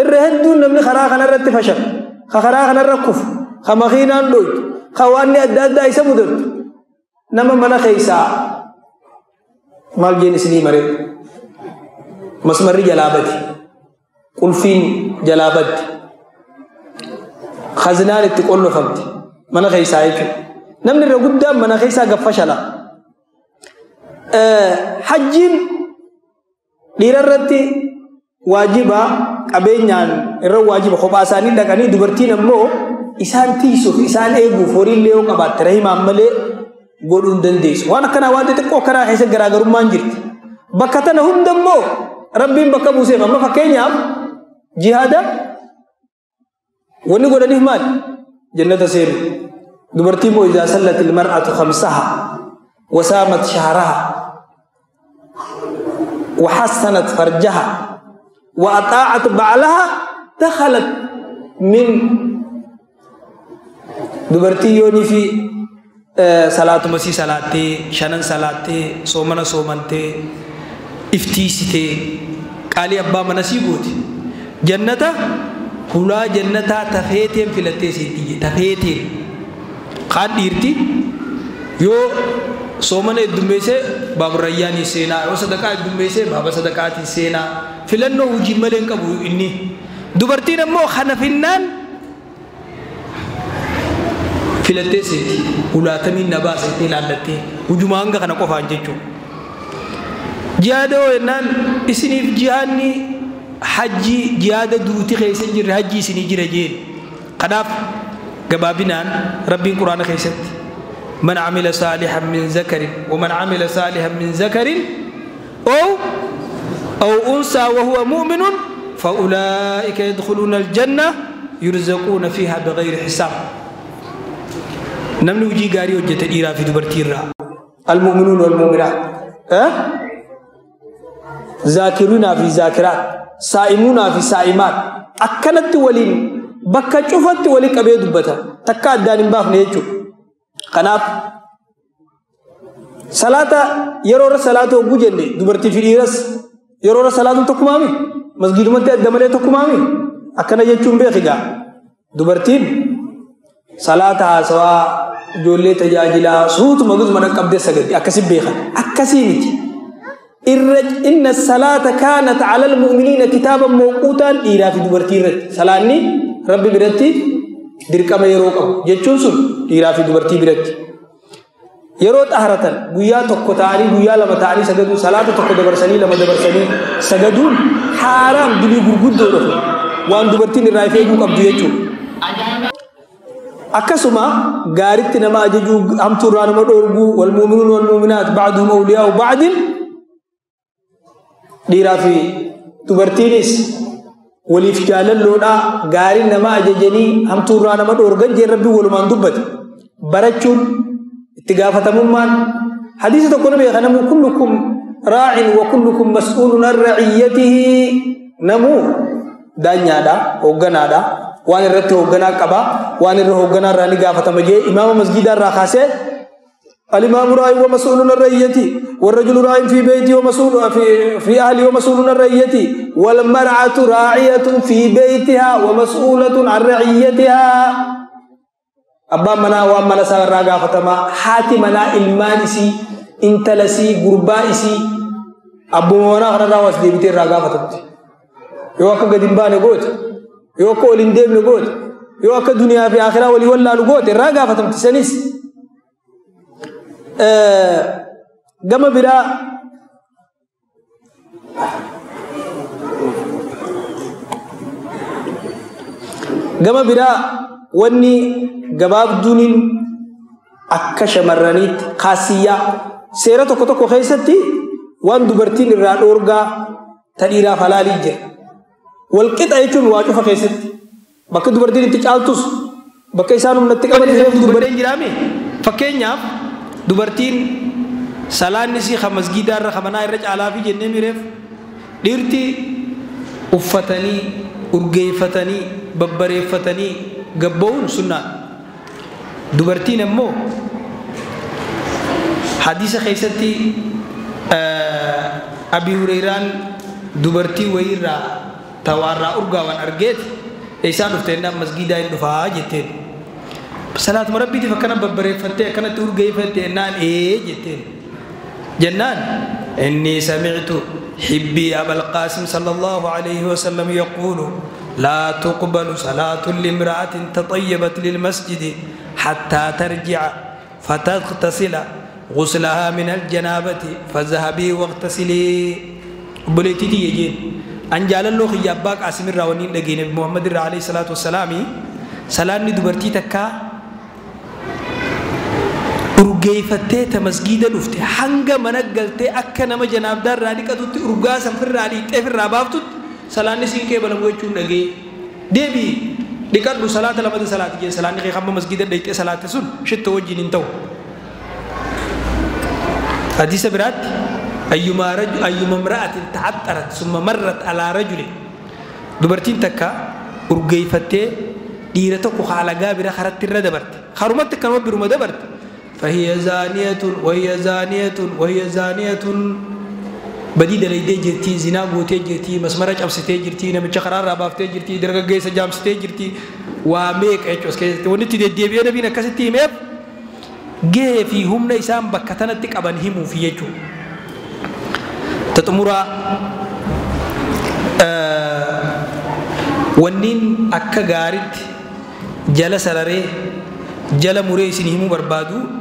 Irra hedduun namni karaa kanarratti fashala, ka karaa kanarra kufu, ka makiinaan dhoytu, ka waanni adda addaa isa mudatu. Nama mana keessaa maal jeen isinii maree? Masmarri jalaa badi, qulfiin jalaa baddi, khazinaan itti qollofamti mana keessaa jechuudha. Namni irra guddaan mana keessaa gaffashala. Hajjiin dhiira irratti waajiba, qabeenyaan irra waajiba, kophaa isaanii dhaqanii, dubartiin ammoo isaan tiisuuf isaan eeguuf horiillee yoo qabaatte rahimaan malee godhuu hin dandeessu. Waan akkanaa waan xixiqqoo akkanaa keessa garaagarummaan jirti. Bakka tana hunda immoo Rabbiin bakka buuseef. Amma fakkeenyaaf jihaada wanni godhaniif maali? Jannata seenu. Dubartiin immoo إذا صلت المرأة خمسها وصامت شهرها وحسنت فرجها وأطاعت بعلها دخلت من dubartii yoonii fi salaatuma sii salaattee, shanan salaattee, soomana soomantee, iftiisitee, qaalii abbaa mana sii gooti. Jannata hulaa jannataa tafeeteen filattee seetti tafeeteen. Kaan dhiirti yoo soomana heddummeessee baaburrayyaanii seenaa, yoo sadaqaa heddummeessee baaba sadaqaatiin seenaa, filannoo hojii malee hin qabu inni. Dubartiin ammoo kana finnaan filattee seeti, hulaatamiin na baasa jettee ilaallattee hujuma hanga kana qofaan jechuudha. Jihaada hoo jennaan isiniif jihaadni hajjii jihaada duuti keessa hin jirre hajjii isinii jira jeen. Kanaaf gabaabinaan Rabbiin Quraana keessatti من عمل صالحا من ذكر ومن عمل صالحا من ذكر أو أنثى وهو مؤمن فأولئك يدخلون الجنة يرزقون فيها بغير حساب. Namni hojii gaarii hojjete dhiiraa fi dubartii irraa. المؤمنون والمؤمنات ذاكرون fi ذاكرات صائمون fi صائمات akkanatti waliin bakka cufatti walii qabee dubbata, takka addaan hin baafne jechuudha. Kanaaf salaata yeroo irra salaata hogguu jenne dubartii fi dhiiras yeroo irra salaatuun tokkumaami, masgiidumatti adda malee tokkumaami akkana jechuun beekigaa. Dubartiin salaata haasawaa ijoollee tajaajilaa suutuma guzuma dhaqqabdee sagadi akkasi beekan, akkasii miti. Irra إن الصلاة كانت على المؤمنين كتابا موقوتا dhiiraa fi dubartii irratti salaanni Rabbi biratti dirqama yeroo qabu jechuun sun dhiiraa fi dubartii biratti. Yeroo xaharatan guyyaa tokko ta'anii guyyaa lama ta'anii sagaduu, salaata tokko dabarsanii lama dabarsanii sagaduun haaraam, dilii gurguddoo dhufu, waan dubartiin irraa if eeguu qabdu jechuudha. Akkasuma gaaritti nama ajajuu, hamtuu irraa nama dhoorguu, والمؤمنون والمؤمنات بعضهم أولياء بعض, dhiiraa fi dubartiinis waliif jaalalloodha, gaariin nama ajajanii hamtuu irraa nama dhoorgan jeen Rabbiin walumaan dubbate. Barachuun itti gaafatamummaan hadiisa tokko nama beeka namuu كلكم راع وكلكم مسؤول عن رعيته. Namuu daanyaadha, hoogganaadha, waan irratti hoogganaa qaba, waan irra hoogganaa irraa ni gaafatama jee imaama masgiidaa irraa kaasee الإمام راع ومسؤول عن رعيته، والرجل راع في بيته ومسؤول في أهله ومسؤول عن رعيته، والمرأة راعية في بيتها ومسؤولة عن رعيتها. Abbaan manaa waan mana isaa irraa gaafatama, haati manaa ilmaan isii, intala isii, gurbaa isii, abbuma manaa kanarraa was deebitee irraa gaafatamti. Yoo akka gadi hin baane goote, yoo akka ol hin deemne goote, yoo akka duniyaa fi akhiraa walii wallaalu goote irraa gaafatamti sanis. Gama biraa wanni gabaabduuniin akka shamarraniitti kaasiyyaa seera tokko tokko keessatti waan dubartiin irraa dhoorgaa ta dhiiraaf halaalii jira. Walqixa jechuun waa cufa keessatti bakka dubartiin itti caaltus bakka isaan humnatti qaban dubartiin jiraame. Fakkeenyaaf dubartiin salaanni sii ka masgiidaa irra ka manaa irra caalaa fi jennee mireef, dhiirti uffatanii urgeeffatanii Babbareeffatanii gabba'uun sunnaa. Dubartiin ammoo hadiisa keessatti Abi Hurayraan dubartii wayiirraa tawaarraa urgaawan argeeti eessaa dhufte jennaan masgiidaa hin dhufaa jetteen. Salaatuma rabbiitiif akkana babbareeffattee akkanatti urgeeffatte jennaan ee jetteen. Jennaan inni sami'tu hibbii Abal Qaasim sallallahu alayhi wa sallam yaquulu لا تقبل صلاة لامرأة تطيبت للمسجد حتى ترجع فتغتسل غسلها من الجنابة فذهبي واغتسلي. بليتي يجين أن جعل الله خياباك عاصم الراونين لقين محمد عليه الصلاة والسلام سلام دبرتي تكا urgeeffattee ta masgiida dhufte hanga mana galtee akka nama janaabdaa irraa dhiqatutti urgaa san firraa dhiqxee firraa baaftutti salaanni siin qeebalamu jechuun dhagee deebii dhiqadhu salaata lamata salaati jee salaanni kee hamma masgiida dhaqxee salaatte sun shittoo wajjin hin ta'u. Hadiisa biraatti ayyuma imra'atin ta'axxarat summa marrat alaa rajulin dubartiin takka urgeeffattee dhiira tokko haalagaa bira karatti irra dabarte harumatti akkanuma biruma dabarte فهي زانية وهي زانية وهي زانية بدي دليدي جرتي زنا غوتي جرتي مسمرة أبستي جرتي نمشي قرار رابفتي جرتي درجة جيس جامستي جرتي وميك إتش كيس ونتي دي بينا بينا كستي ميف جه في هم نيسان بكتنا تك أبنهم في يجو تتمرة ونين أكجارت جلس رري جل مريسين همو بربادو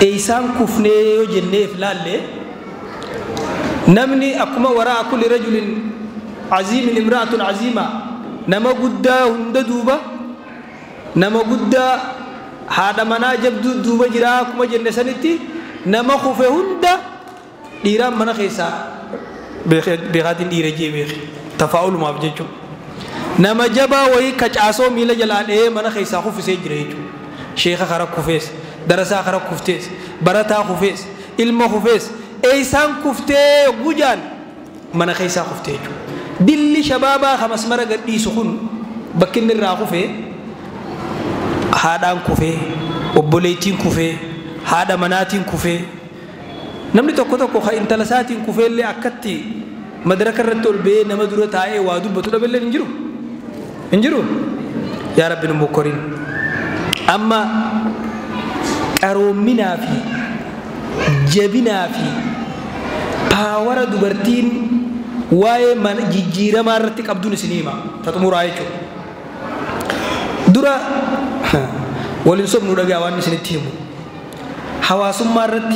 إيسان كفني يجني فلالي نمني أكما وراء كل رجل عظيم امرأة عظيمة نما قدا هند دوبا نما قدا هذا منا جبدو دوبا جرا أكما جنة سنتي نما خفه هند إيران منا خيسا بغادين إيرجي بيخ تفاعل ما بجيشو نما جبا وهي كجاسو ميلا جلال إيه منا خيسا خف سيجريجو شيخ خراب خفيس درسا خراب خفتيس برتا خفيس علم خفيس إيسان خفتي وجان منا خيسا خفتيجو دلي شبابا خمس مرة قد سخون بكن الراخفة هذا كفة وبوليتين كفة هذا مناتين كفة نمني توكو توكو خا انتلساتين كفة اللي أكتي مدرك الرتول بي نمدرو تاي وادو بتولا بالله نجرو انجرو يا رب نمكرين أما قرومنا في جبنا في باور دبرتين واي من جيجيرا مرتك عبدون سينما تتمر عايشو درا ولنصب نودغا وان سنتيمو حواسم مرت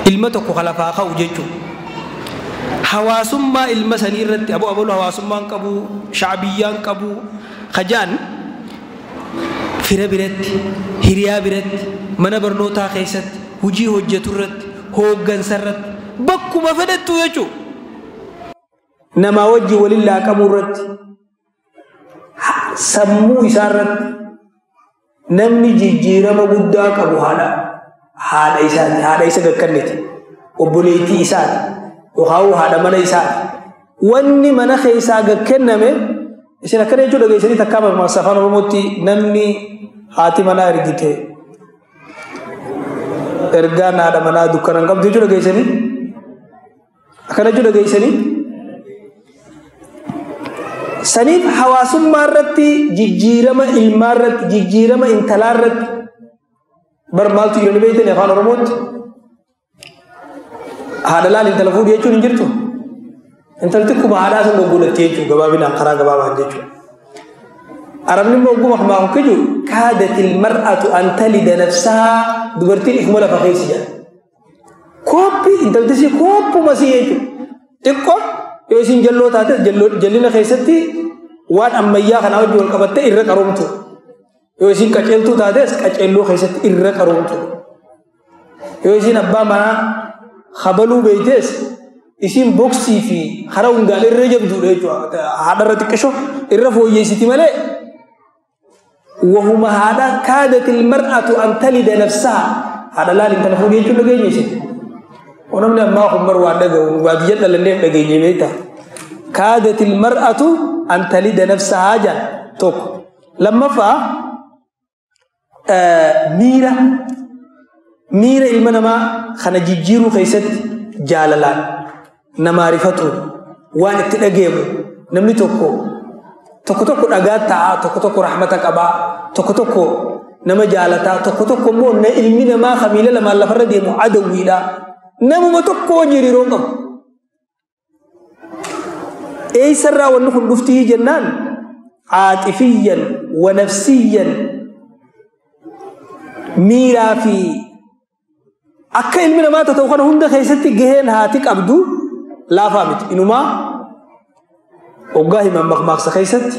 ilma tokko khalafaa ka'u jechuudha. Hawaasummaa ilma sanii irratti aboo aboluu hawaasummaan qabu shacbiyyaan qabu kajaan fira biratti hiriyaa biratti mana barnootaa keessatti hojii hojjetu irratti hooggansa irratti bakkuma fedhattu jechuudha. Namaa wajjin waliin laaqamuu irratti sammuu isaa irratti namni jijjiirama guddaa qabu haadha isaati haadha isa gakkanniti obboleettii isaati yookaan haadha mana isaati wanni mana keessaa gakkenname isin akkana jechuudha dhageessanii takkaa barmaasa afaan Oromootti namni haati manaa ergite ergaan haadha manaa dukkana hin qabdu jechuudha dhageessanii akkana jechuudha dhageessanii saniif hawaasummaa irratti jijjiirama ilmaa irratti jijjiirama intalaa irratti bar maaltu jirani beeytani afaan Oromootti haadha laal intala fuudhi jechuun hin jirtu intalti kuma haadhaa sun goggoolatti jechuun gabaabinaan karaa gabaabaan jechuudha. Arabni immoo oguma hamaa hokki jiru kaadatil mar'atu an talida nafsahaa dubartiin ifuma lafa keessa jedha. Koppii intalti si koppuma si jechuudha. Xiqqoo yoo isin jalloo taate jallina keessatti waan ammayyaa kanaa wajjin wal qabattee irra qaroomtu. Yoo isin qaceeltuu taates qaceelloo keessatti irra qaroomtu. Yoo isin abbaa manaa habaluu beeytes isin boksii fi hara hundaan irra jabduudha jechuudha. Haadha irra xiqqisho irra fooyyeessiti malee wahuma haadha kaadatil mar'atu an talida nafsaha haadha laal intala fuudhii jechuun dhageenye isin. Namni ammaa kun bar waan dhaga'u baadiyyaa dhalannee dhageenye beektaa. Kaadatil mar'atu an talida nafsahaa jaan tokko. Lammaffaa miira ilma namaa kana jijjiiruu keessatti jaalalaan namaa rifatuun waan itti dhageemu namni tokko tokko tokko dhagaa ta'a, tokko tokko rahmata qabaa, tokko tokko nama jaalataa, tokko tokko immoo ilmi namaa kamiila lamaan lafarra deemu adawwiidha. Namuma tokko wajjin hiriiroo qabu. Eessarraa wanni kun dhuftii jennaan caaxifiyyan wa nafsiyyan miiraa fi akka ilmi namaa ta'u kana hunda keessatti gaheen haati qabdu laafaa miti. Inumaa hoggaa himan maqmaaqsa keessatti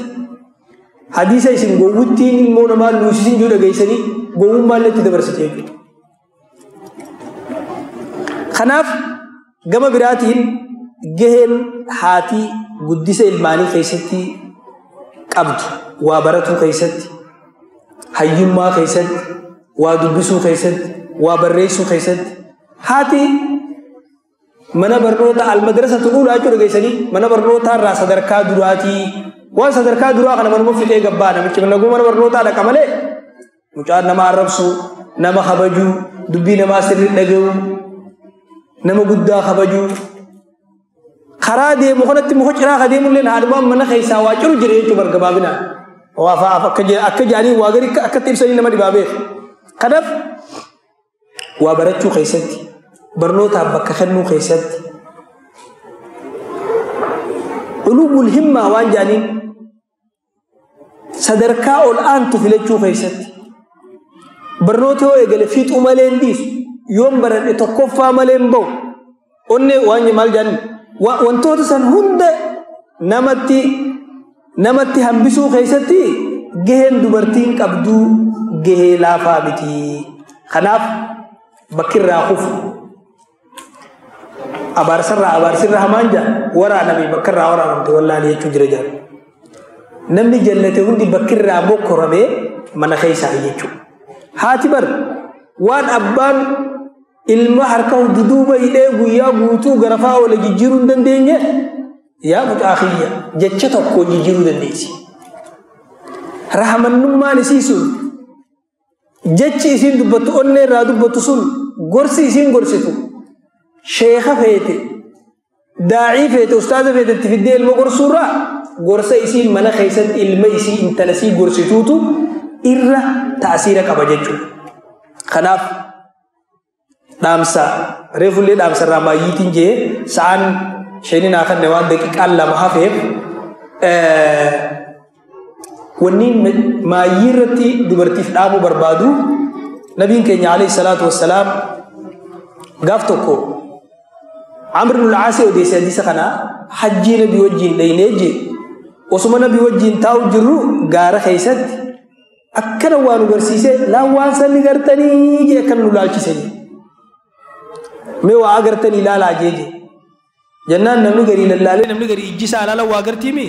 hadiisa isin gowwittiin ilmoo namaa luusisin jiru dhageessanii gowwummaa illee itti dabarsite jechuudha. Kanaaf gama biraatiin gaheen haatii guddisa ilmaanii keessatti qabdu waa baratuu keessatti, hayyummaa keessatti, waa dubbisuu keessatti, waa barreessuu keessatti haati mana barnoota almadrasatu uulaa jechuudha geessanii mana barnootaa irraa sadarkaa duraatii waan sadarkaa duraa kana manuma fixee gabbaa namichi naguu mana barnootaa dhaqa malee mucaan nama arrabsuu, nama kabajuu, dubbii namaa sirrii dhaga'uu, nama guddaa kabajuu karaa deemu kanatti muka ciraa ka deemullee haadhumaan mana keessaa waa ciru jira jechuudha bargabaabinaan waa fa'aaf akka jedhanii waa gadi akkatti ibsanii nama dhibaa beeku. Kanaaf waa barachuu keessatti barnootaaf bakka kennuu keessatti ulumul himmaa waan jedhaniin sadarkaa ol aantu filachuu keessatti barnoota yoo eegale fixuu malee hin dhiisu yoon baradhe tokkoffaa malee hin bahu onnee waan maal jedhaniin wantoota san hunda namatti hambisuu keessatti gaheen dubartiin qabduu gahee laafaa miti. Kanaaf bakki irraa kufu abaarsarraa abaarsirra hamaan jaa waraaname bakka irraa waraanamte wallaalee jechuu jira jaa. Namni jallate hundi bakki irraa mokkoramee mana keessaa jechuudha. Haati bar waan abbaan ilma harka duduuba hidhee guyyaa guutuu garafaa oola jijjiiruu hin dandeenye yaa mucaa kiyya jecha tokko jijjiiruu dandeessi. Rahmannummaan isii sun jechi isiin dubbattu onnee irraa dubbattu sun gorsi isiin gorsitu sheeka feete daacii feete ustaaza feete itti fiddee ilma gorsuurraa gorsa isiin mana keessatti ilma isii intala isii gorsituutu irra taasiira qaba jechuudha. Kanaaf dhaamsa reefullee dhaamsa irraa maayyiitiin jee sa'aan shanii naa kanne waan daqiiqaan 2 hafeef wanni maayyii irratti dubartiif dhaamuu barbaadu nabiin keenya alayhi salaatu wassalaam gaaf tokko Amr ibn al-Aas odeesse hadiisa kana hajjii nabii wajjin dhaynee jee osuma nabii wajjin taa'u jirru gaara keessatti akkana waan nu garsiise laan waan sanni gartanii jee akkana nu laalchise jee. Mee waa agartanii ilaalaa jee jee. Jennaan namni garii lallaalee namni garii ijji isaa ilaala waa agartiimi.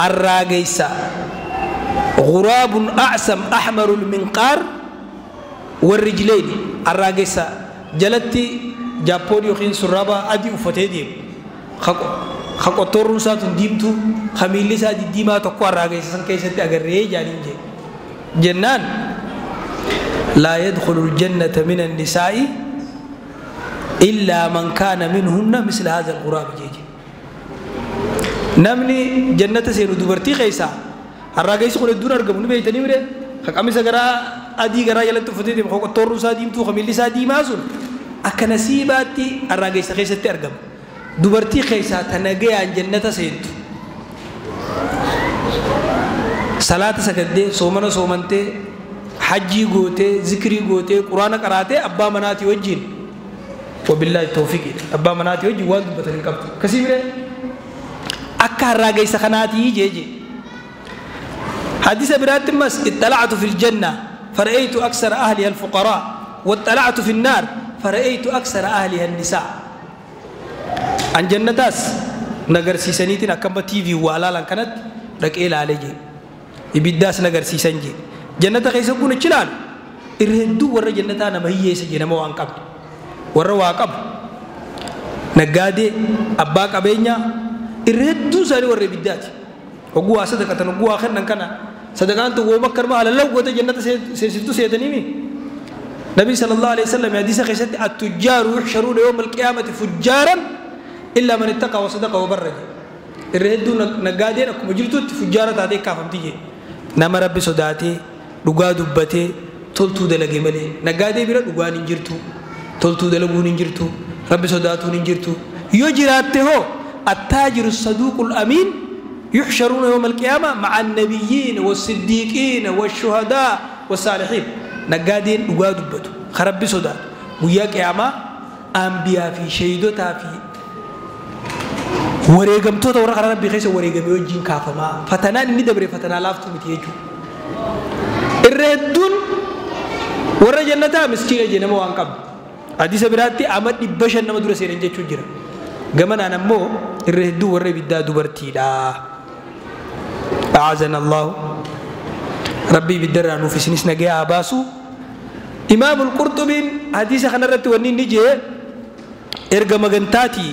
Arraageessa. Ghuraabun a'sam ahmarul minqaar warri jileeni arraageessa jalatti jaappoon yookiin surraaba adii uffatee deemu. Qottoorruun isaa tun diimtuu kamiilli isaa diddiimaa tokko arraageessa san keessatti agarree jaaniin jee. Jennaan laa yadkhulul jannata min annisaa'i illaa man kaana minhunna misla haadha al-ghuraab jeeje. Namni jannata seenu dubartii keessaa arraageessi kun hedduun argamu ni beeytanii mire qamisa garaa adii garaa jalatti uffatee deemu qottoorruun isaa diimtuu kamiilli isaa diimaa sun akka nasiibaatti arraageessa keessatti argama. Dubartii keessaa tanagayaan jannata seentu salaata sagaddee soomana soomantee hajjii gootee zikrii gootee quraana qaraatee abbaa manaatii wajjin wabillaahi tawfiiqi abbaa manaatii wajjin waan dubbatan hin qabdu. Akkasii mire akka harraageessa kanaatii jeeje. Hadiisa biraatti immas ittalactu fil janna fara'aytu aksara ahliha alfuqaraa wattalactu fi nnaar fara'aytu aksara ahliha annisaa. An jannataas nagarsiisaniitiin akkama TV waa laalan kanatti dhaqee ilaalee jee. Ibiddaas nagarsiisan jee. Jannata keessa kun achi ilaalu irra hedduu warra jannataa nama hiyyeessa jee nama waan qabne. Warra waa qabu. Naggaadee abbaa qabeenyaa irra hedduu isaanii warra ibiddaati. Hogguu waa sadaqatan, hogguu waa kennan kana sadaqaan tun wooma akkanuma halallaw goote jannata seensiftu seetaniimi. Nabi sallallahu alaihi wasallam hadiisa keessatti attujjaaru yuhsharuuna yawma alqiyaamati fujjaaran illaa man ittaqa wa sadaqa wa barra jedhe. Irra hedduu naggaadeen akkuma jirtutti fujjaara taatee kaafamti jedhe. Nama Rabbi sodaatee dhugaa dubbatee toltuu dalage malee naggaadee bira dhugaan hin jirtu, toltuu dalaguun hin jirtu, Rabbi sodaatuun hin jirtu. Yoo jiraatte hoo attaajiru saduuqul amiin yuhsharuuna yawma alqiyaama ma'a annabiyyiin wassiddiiqiin washuhadaa wassaalihiin. Naggaadeen dhugaa dubbatu ka Rabbi sodaatu guyyaa qiyaamaa anbiyaa fi sheeyidotaa fi wareegamtoota warra karaa Rabbii keessa wareegame wajjin kaafamaa. Fatanaan inni dabre fatanaa laaftuu miti jechuudha. Irra hedduun warra jannataa miskiina jee nama waan qabdu. Hadiisa biraatti ama 500 nama dura seenan jechuu jira. Gamanaan ammoo irra hedduu warra ibiddaa dubartiidha. A'aazana Allahu. Rabbii ibiddarraa nuuf isinis nagaya haa baasu. Imaamul Qurxubiin hadiisa kanarratti wanni inni jee erga magantaatii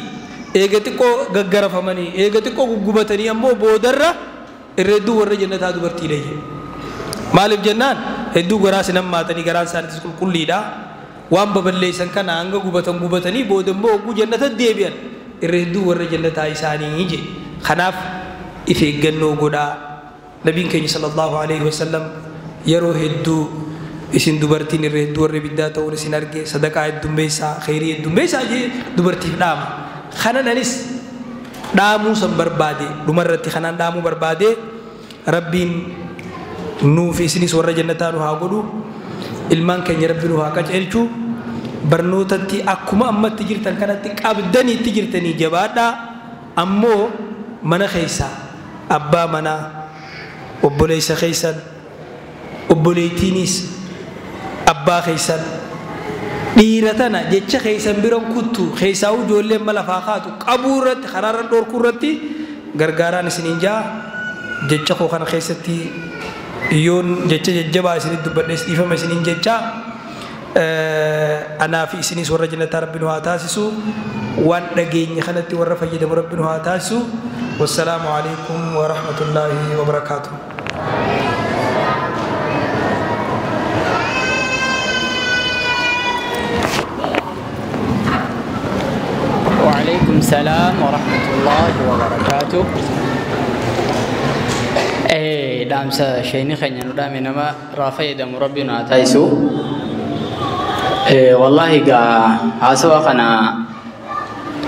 eega xiqqoo gaggarafamanii eega xiqqoo guggubatanii ammoo boodarra irra hedduu warra jannataa dubartiidha jee. Maaliif jennaan hedduu garaa si nammaatanii garaan isaaniitis qulqulliidha. Waan baballeessan kana hanga gubatan gubatanii booda immoo hogguu jannata deebi'an irra hedduu warra jannataa isaanii jee. Kanaaf if eeggannoo godhaa. Nabiin keenya sallallahu alaihi wasallam yeroo hedduu isin dubartiin irra hedduu warra ibiddaa ta'uun isin arge sadaqaa heddummeessaa kheyrii heddummeessaa jee dubartiif dhaama. Kanan anis dhaamuu san barbaade dhumarratti kanaan dhaamuu barbaade Rabbiin nuuf isinis warra jannataa nu haa godhu. Ilmaan keenya Rabbi nu haa qajeelchu. Barnootatti akkuma ammatti jirtan kanatti qabdanii itti jirtanii jabaadhaa. Ammoo mana keessaa abbaa manaa obboleessa keessan obboleettiinis abbaa keessan dhiira tana jecha keessan biran kuttu keessaa ijoolleen mala lafaa kaatu qabuu irratti karaarra dhorkuu irratti gargaaraan isiniin jaa. Jecha koo kana keessatti yoon jecha jajjabaa isinitti dubbadhes dhiifama isiniin jecha. Anaa fi isinis warra jannataa Rabbi nu haa taasisu. Waan dhageenye kanatti warra fayyadamu Rabbi nu haa taasisu. Wassalaamu alaikum wa rahmatullaahi wa barakaatuh. وعليكم السلام ورحمة الله وبركاته. دامسا شيني خيني ندامي نما رافي دم ربنا تايسو. والله قا عسوا خنا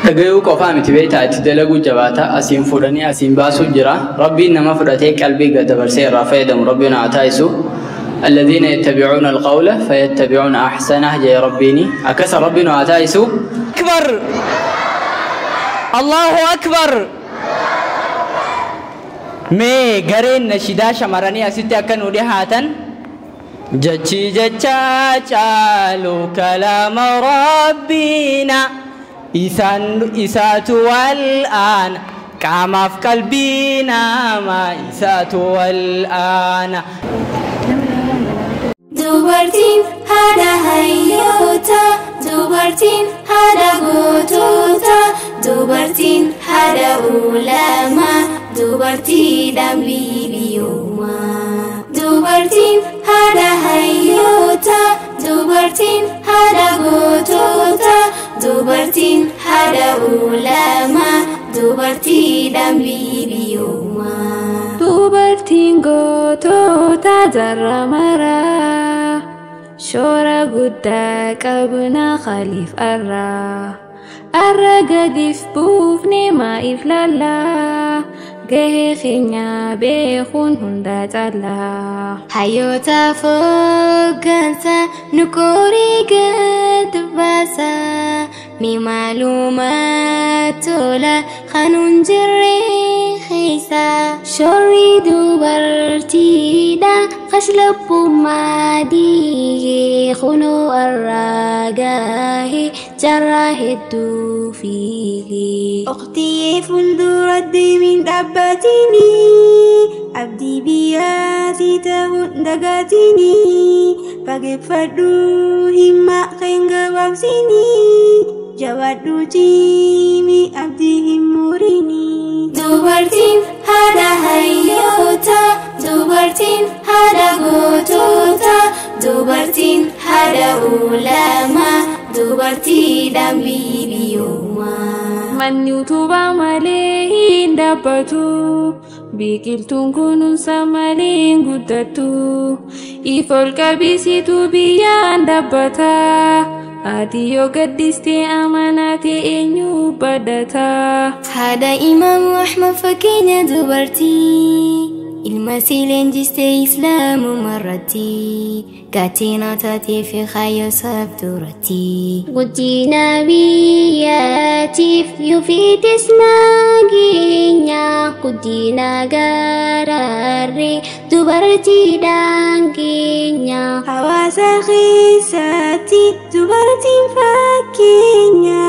dhagayuu qofaa miti beektaa itti dalaguu jabaata asiin fuudhanii asiin baasuu jira. Rabbiin nama fudhatee qalbii dabarsee irraa fayyadamu Rabbiin haa taasisu. الذين يتبعون القول فيتبعون أحسنه جاي ربيني أكسر ربنا ها تايسو. أكبر الله أكبر. Mee gareen nashidaa shamarranii asitti akka nu dhihaatan. Jechi jecha caalu kalaama Rabbiina isaan isaatu wal'aana qaamaaf qalbii namaa isaatu wal'aana. Dubartiin haadha hayyoota, dubartiin haadha gootota, dubartiin haadha ulamaa, dubartii dambii biyyoomaa. Dubartiin haadha hayyoota, dubartiin haadha gootota, dubartiin haadha ulamaa, dubartii dambii biyyoomaa. Dubartiin gootota jarra maraa, shoora guddaa qabna khaliif arraa. Arra gadiif buufne maa'if lallaa, gahee keenya beekuun hunda caalaa. Hayyoota fooggansa nu qorii gad baasa, mi maaluma tola kanuun jirre keessa. Shoorri dubartiidha kashlabbummaa diigee kunoo arraa gahee jarraa hedduu fiigee. Oqtiyyee fuuldura deemiin dhaabbatini, abdii biyyaatii ta'uun dagaatini, fageeffadhu himma kan gabaabsini, Jabaadhu cimi abdii hin murini. Dubartiin haadha hayyoota, dubartiin haadha gootota, dubartiin haadha ulamaa, dubartiidhaan biyyooma. Manni utubaa malee hin dhaabbatu. Biqiltuun kunuunsa malee hin guddattu. If ol qabisiitu biyyaan dhaabbata. Ati yoo gaddistee amanate eenyu badata? Haadha Imaamu Ahmad fakkeenya dubartii. Ilma si leenjistee Islaamummaa irratti. Gaachana taatee fi kaayyoo isaaf duratti. Guddina biyyaatiif yuufiitis nageenya. Guddina garaarree dubartiidhaan keenya. Hawaasa keessatti dubartiin fakkeenya.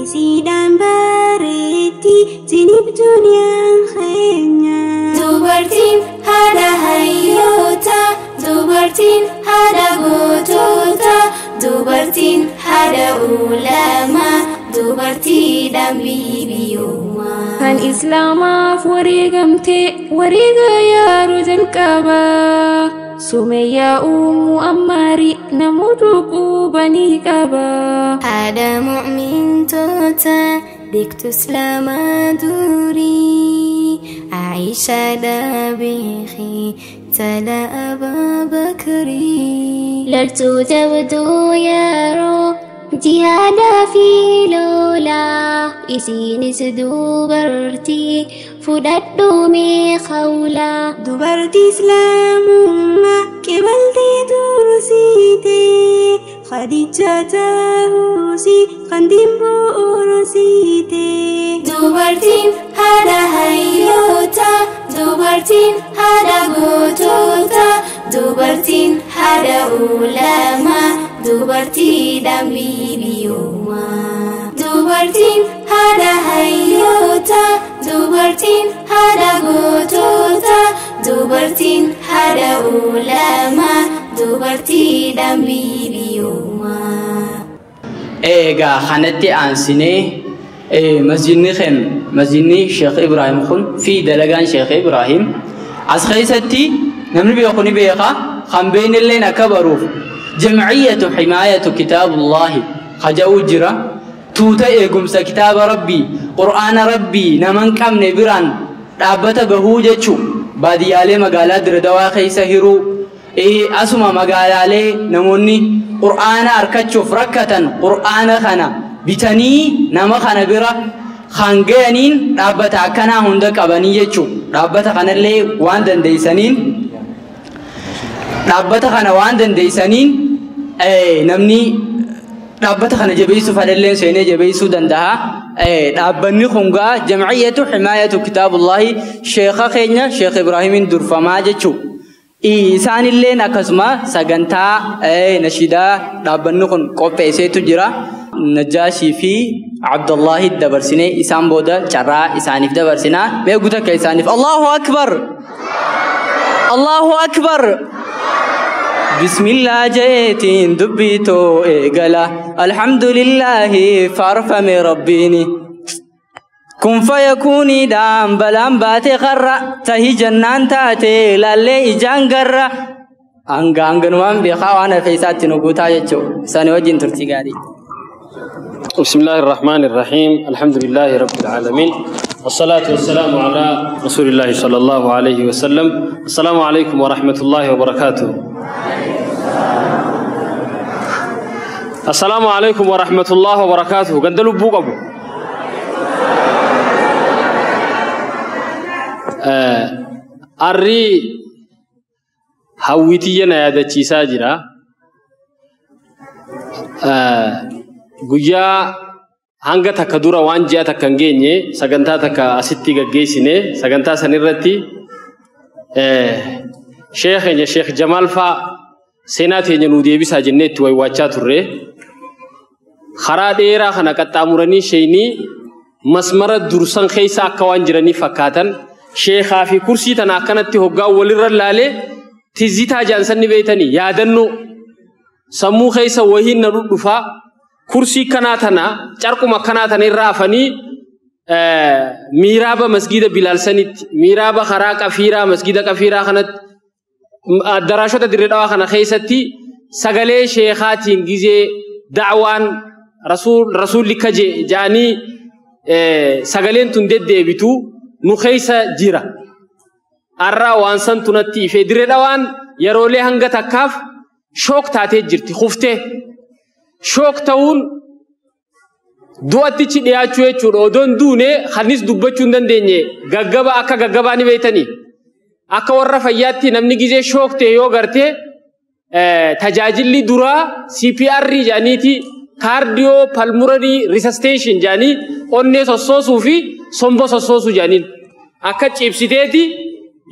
Isiidhaan bareetti sinif duniyaan keenya. Dubartiin haadha hayyoota, dubartiin haadha gootota, dubartiin haadha ulamaa, dubartiidhaan biyyooma. Kan Islaamaaf wareegamte wareega yaaruu jalqaba. Sumayyaa Ummu Ammaari namoota qubanii qaba. Haadha mu'mintoota beektu Islaamaa durii. Aisha beeki tala Abubakrii. Loltuu jabduu yeroo jihaada fi lolaa. Isiinis dubartii fudhadhu mee qawlaa. Dubartii Islaamummaa qibaltee tursiite. Khadija ta'uusi kan bu'uursiite. Dubartiin haadha hayyoota, dubartiin haadha gootota, dubartiin haadha ulamaa, dubartiidhaan biyyooma. Dubartiin haadha hayyoota, dubartiin haadha gootota, dubartiin haadha ulamaa, dubartiidhaan biyyooma. Egaa kanatti aansinee masjidni keenya masjidni Sheekh Ibrahim kun fi dalagaan Sheekh Ibrahim as keessatti namni beeku ni beeka kan beeknilleen akka baruuf jamciyyatu himaayatu kitaabullaahi kaja'uu jira tuuta eegumsa kitaaba rabbii qur'aana rabbii nama hin qabne biraan dhaabbata gahuu jechuu baadiyyaalee magaalaa Diredawaa keessa hiruu asuma magaalaalee namoonni qur'aana argachuuf rakkatan qur'aana kana bitanii nama kana bira kan ga'aniin dhaabbata akkanaa hunda qabanii jechuu dhaabbata kanallee waan dandeessaniin dhaabbata kana waan dandeessaniin namni dhaabbata kana jabeessuu fadhalleen seenee jabeessuu danda'a. Dhaabbanni kun gaa jamciyyatu himaayatu kitaabullaahi sheekha keenya Sheekh Ibraahimiin durfamaa jechuu. Isaanilleen akkasuma sagantaa nashiidaa dhaabbanni kun qopheesseetu jira. Najaashii fi Abdullahi dabarsinee isaan booda carraa isaaniif dabarsinaa. Mee guutakka isaaniif Allahu Akbar! Allahu Akbar! Bismillah jeetiin dubbitoo eegala. Alhamdulillahi faarfame rabbiini. Kun fayakuuniidhaan balaan baate qarra tahi jannaan taate laallee ijaan garra. Hanga hanganumaan beekaa waan hafe isaatti nu guutaa jechuudha. Isaanii wajjin turtii gaarii. بسم الله الرحمن الرحيم الحمد لله رب العالمين والصلاة والسلام على رسول الله صلى الله عليه وسلم السلام عليكم ورحمة الله وبركاته السلام عليكم ورحمة الله وبركاته قندلوا بوك أبو أري هويتي يا دتشي ساجرة guyyaa hanga takka dura waan ji'a takka hin geenye sagantaa takka asitti gaggeessine sagantaa san irratti sheekh Sheekh Jamaal faa seenaa teenya nuu deebisaa jennee itti waywaachaa turre karaa dheeraa kana qaxxaamuranii sheeynii masmara dursan keessa akka waan jiranii fakkaatan sheekaa fi kursii tana akkanatti hoggaa walirra laalee tizitaa jaansanni beeytanii yaadannoo sammuu keessa wahiin na dhudhufaa. Kursii kanaa tana carquma kanaa tana irra afanii miiraaba masgida Bilaal sanitti, miiraaba karaa Qafiiraa masgida Qafiiraa kanatti, addaraashota Dirree Dhawaa kana keessatti sagalee sheekaatiin gizee da'waan rasuulli kaje ja'anii sagaleen tun deddeebitu nu keessa jira. Arraa waan san tunatti ifee Dirree Dhawaan yeroolee hanga takkaaf shook taatee jirti kuftee. Shook ta'uun du'attichi dhiyaachuu jechuudha. Odoon duune kanis dubbachuu hin dandeenye gaggaba akka gaggabaa ni beektanii. Akka warra fayyaatti namni gizee shook ta'e yoo gartee tajaajilli duraa CPR jedhaniiti cardio pulmonary resuscitation jedhanii onnee sossoosuu fi sombo sossoosuu jedhaniin. Akka ciibsiteeti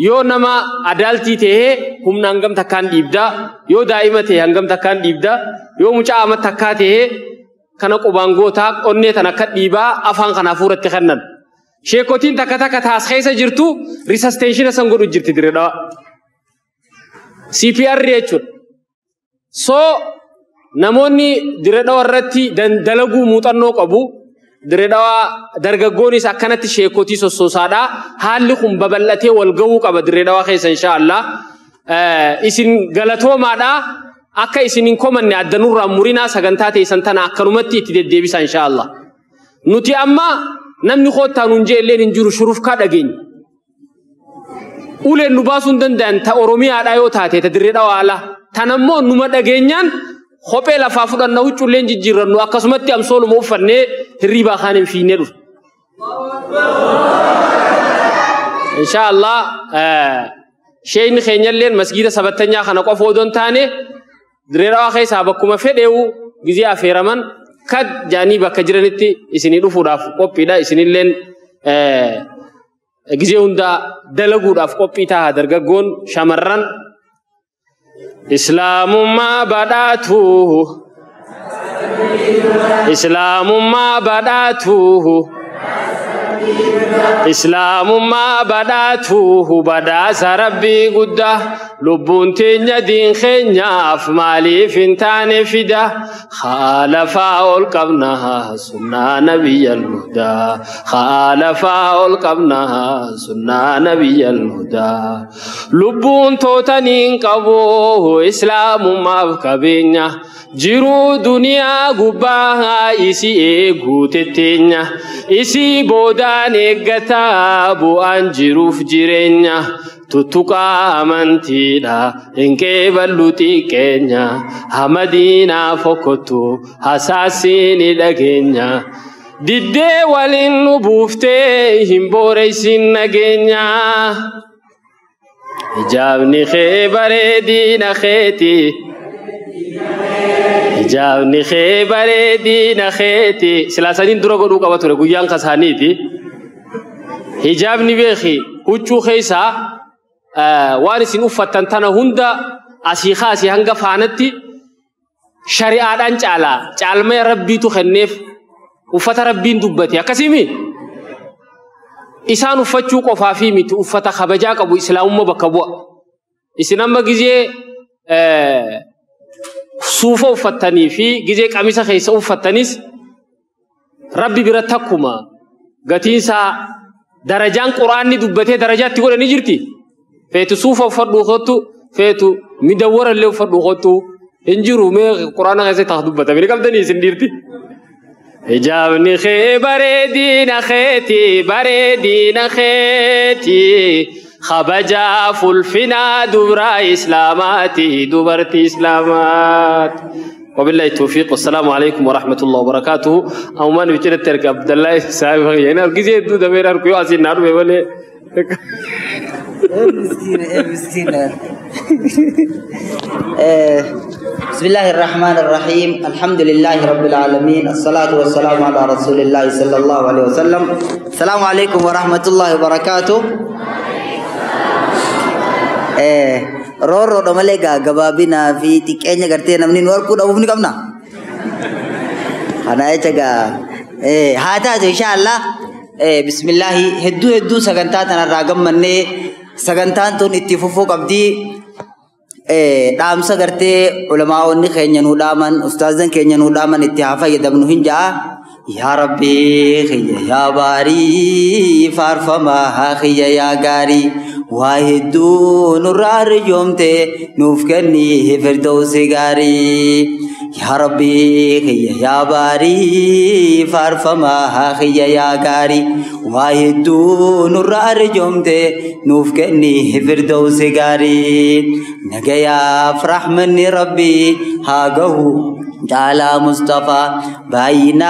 yoo nama adaaltii ta'ee humna hangam takkaan dhiibdaa, yoo daa'ima ta'e hangam takkaan dhiibdaa, yoo mucaa ama takkaa ta'ee kana qubaan gootaa onnee tan akka dhiibaa afaan kana hafuuratti kennan. Sheekotiin takka takka taas keessa jirtu resuscitation san godhu jirti Dirree Dhawaa. CPR jechuudha. So namoonni Dirree Dhawaa irratti dalaguu muuxannoo qabu. Dirree Dhawaa dargaggoonis akkanatti sheekotii sossoosaadha. Haalli kun babal'atee wal ga'uu qaba Dirree Dhawaa keessa inshaallah. Isin galatoomaadha. Akka isin hin komanne addanurraa murinaa sagantaa teessan tana akkanumatti itti deddeebisa inshaallah. Nuti amma namni koottaa nuun jee illeen hin jiru shurufkaa dhageenya. Uleen nu baasuu hin danda'an ta Oromiyaadhaa yoo taate ta Dirree Dhawaa ala. Tanammoo numa dhageenyaan kophee lafaa fudhanna huccuulleen jijjiirrannu akkasumatti amsooluma uffannee hirriibaa kaan hin fiinnee dhufu. Inshaallah sheeyni keenyalleen masgiida sabattanyaa kana qofa odoo hin taane Dirree Dhawaa keessaa bakkuma fedheewu gizee affeeraman kad jaanii bakka jiranitti isinii dhufuudhaaf qophiidha. Isinilleen gizee hundaa dalaguudhaaf qophii ta'a dargaggoon shamarran. Islaamummaa badhaatu, Islaamummaa badhaatu, Islaamummaa badhaatu badhaasa Rabbii guddaa. Lubbuun teenya diin keenyaaf maaliif hin taane fida? Khaalafaa ol qabnaa sunnaa nabiyyal hudaa. Khaalafaa ol qabnaa sunnaa nabiyyal hudaa. Lubbuun tootaniin qabu islaamummaaf qabeenya. Jiruu duniyaa gubbaa isii eeguu tetteenya. Isii boodaan eeggataa bu'aan jiruuf jireenya. Tuttuqaa amantiidha hin qeeballu xiqqeenya. Hamadiinaa fokkottu hasaasiin dhageenya. Diddee waliin nu buuftee hin booreysin nageenya. Hijaabni kee bareedina keeti. Hijaabni kee bareedina keeti. Silaasaniin dura godhuu qaba ture guyyaan kasaaniiti. Hijaabni beeki huccuu keessaa waan isin uffattan tana hunda asii kaasii hanga faanatti shari'aadhaan caalaa caalmee rabbiitu kenneef uffata rabbiin dubbate akkasimi isaan uffachuu qofaa fi miti uffata kabajaa qabu islaamummaa bakka bu'a. Isin amma gizee suufa uffattanii fi gizee qamisa keessa uffattanis rabbi bira takkuma gatiinsaa darajaan quraanni dubbatee darajaatti godhanii jirti. Feetu suufa uffadhu kottu, feetu midawwara illee uffadhu kottu hin jiru mee quraana keessatti haa dubbatame ni qabdanii isin dhiirti. Hijaabni kee bareedina keeti, bareedina keeti. Kabajaa fulfinaa dubraa islaamaati, dubartii islaamaati. وبالله التوفيق والسلام عليكم ورحمة الله وبركاته. أو ما نبتدي ترك عبد الله سايب يعني أرجع يدو دمير أركيو أسين نار بيقولي. مسكين مسكين. بسم الله الرحمن الرحيم. الحمد لله رب العالمين، الصلاة والسلام على رسول الله صلى الله عليه وسلم. السلام عليكم ورحمة الله وبركاته. Roorroodha malee gaa gabaabinaa fi xiqqeenya gartee namni nu arguu dhabuuf ni qabna. Kana jecha gaa haa taatu inshaallah. Bismillaahi hedduu hedduu sagantaa tanarraa gammannee sagantaan tun itti fufuu qabdi. Dhaamsa gartee ulamaa'onni keenya nuu dhaaman, ustaazan keenya nuu dhaaman itti haa fayyadamnu hin ja'a. Yaa Rabbi kiyya yaa baarii, faarfamaa kiyya yaa gaarii, waa hedduu nurraa arjoomte nuuf kenni firdawsi gaarii. Yaa Rabbi kiyya yaa baarii, faarfamaa kiyya yaa gaarii, waa hedduu nurraa arjoomte nuuf kenni firdawsi gaarii. Nagayaaf rahmanni Rabbi haa gahu جعل مصطفى بين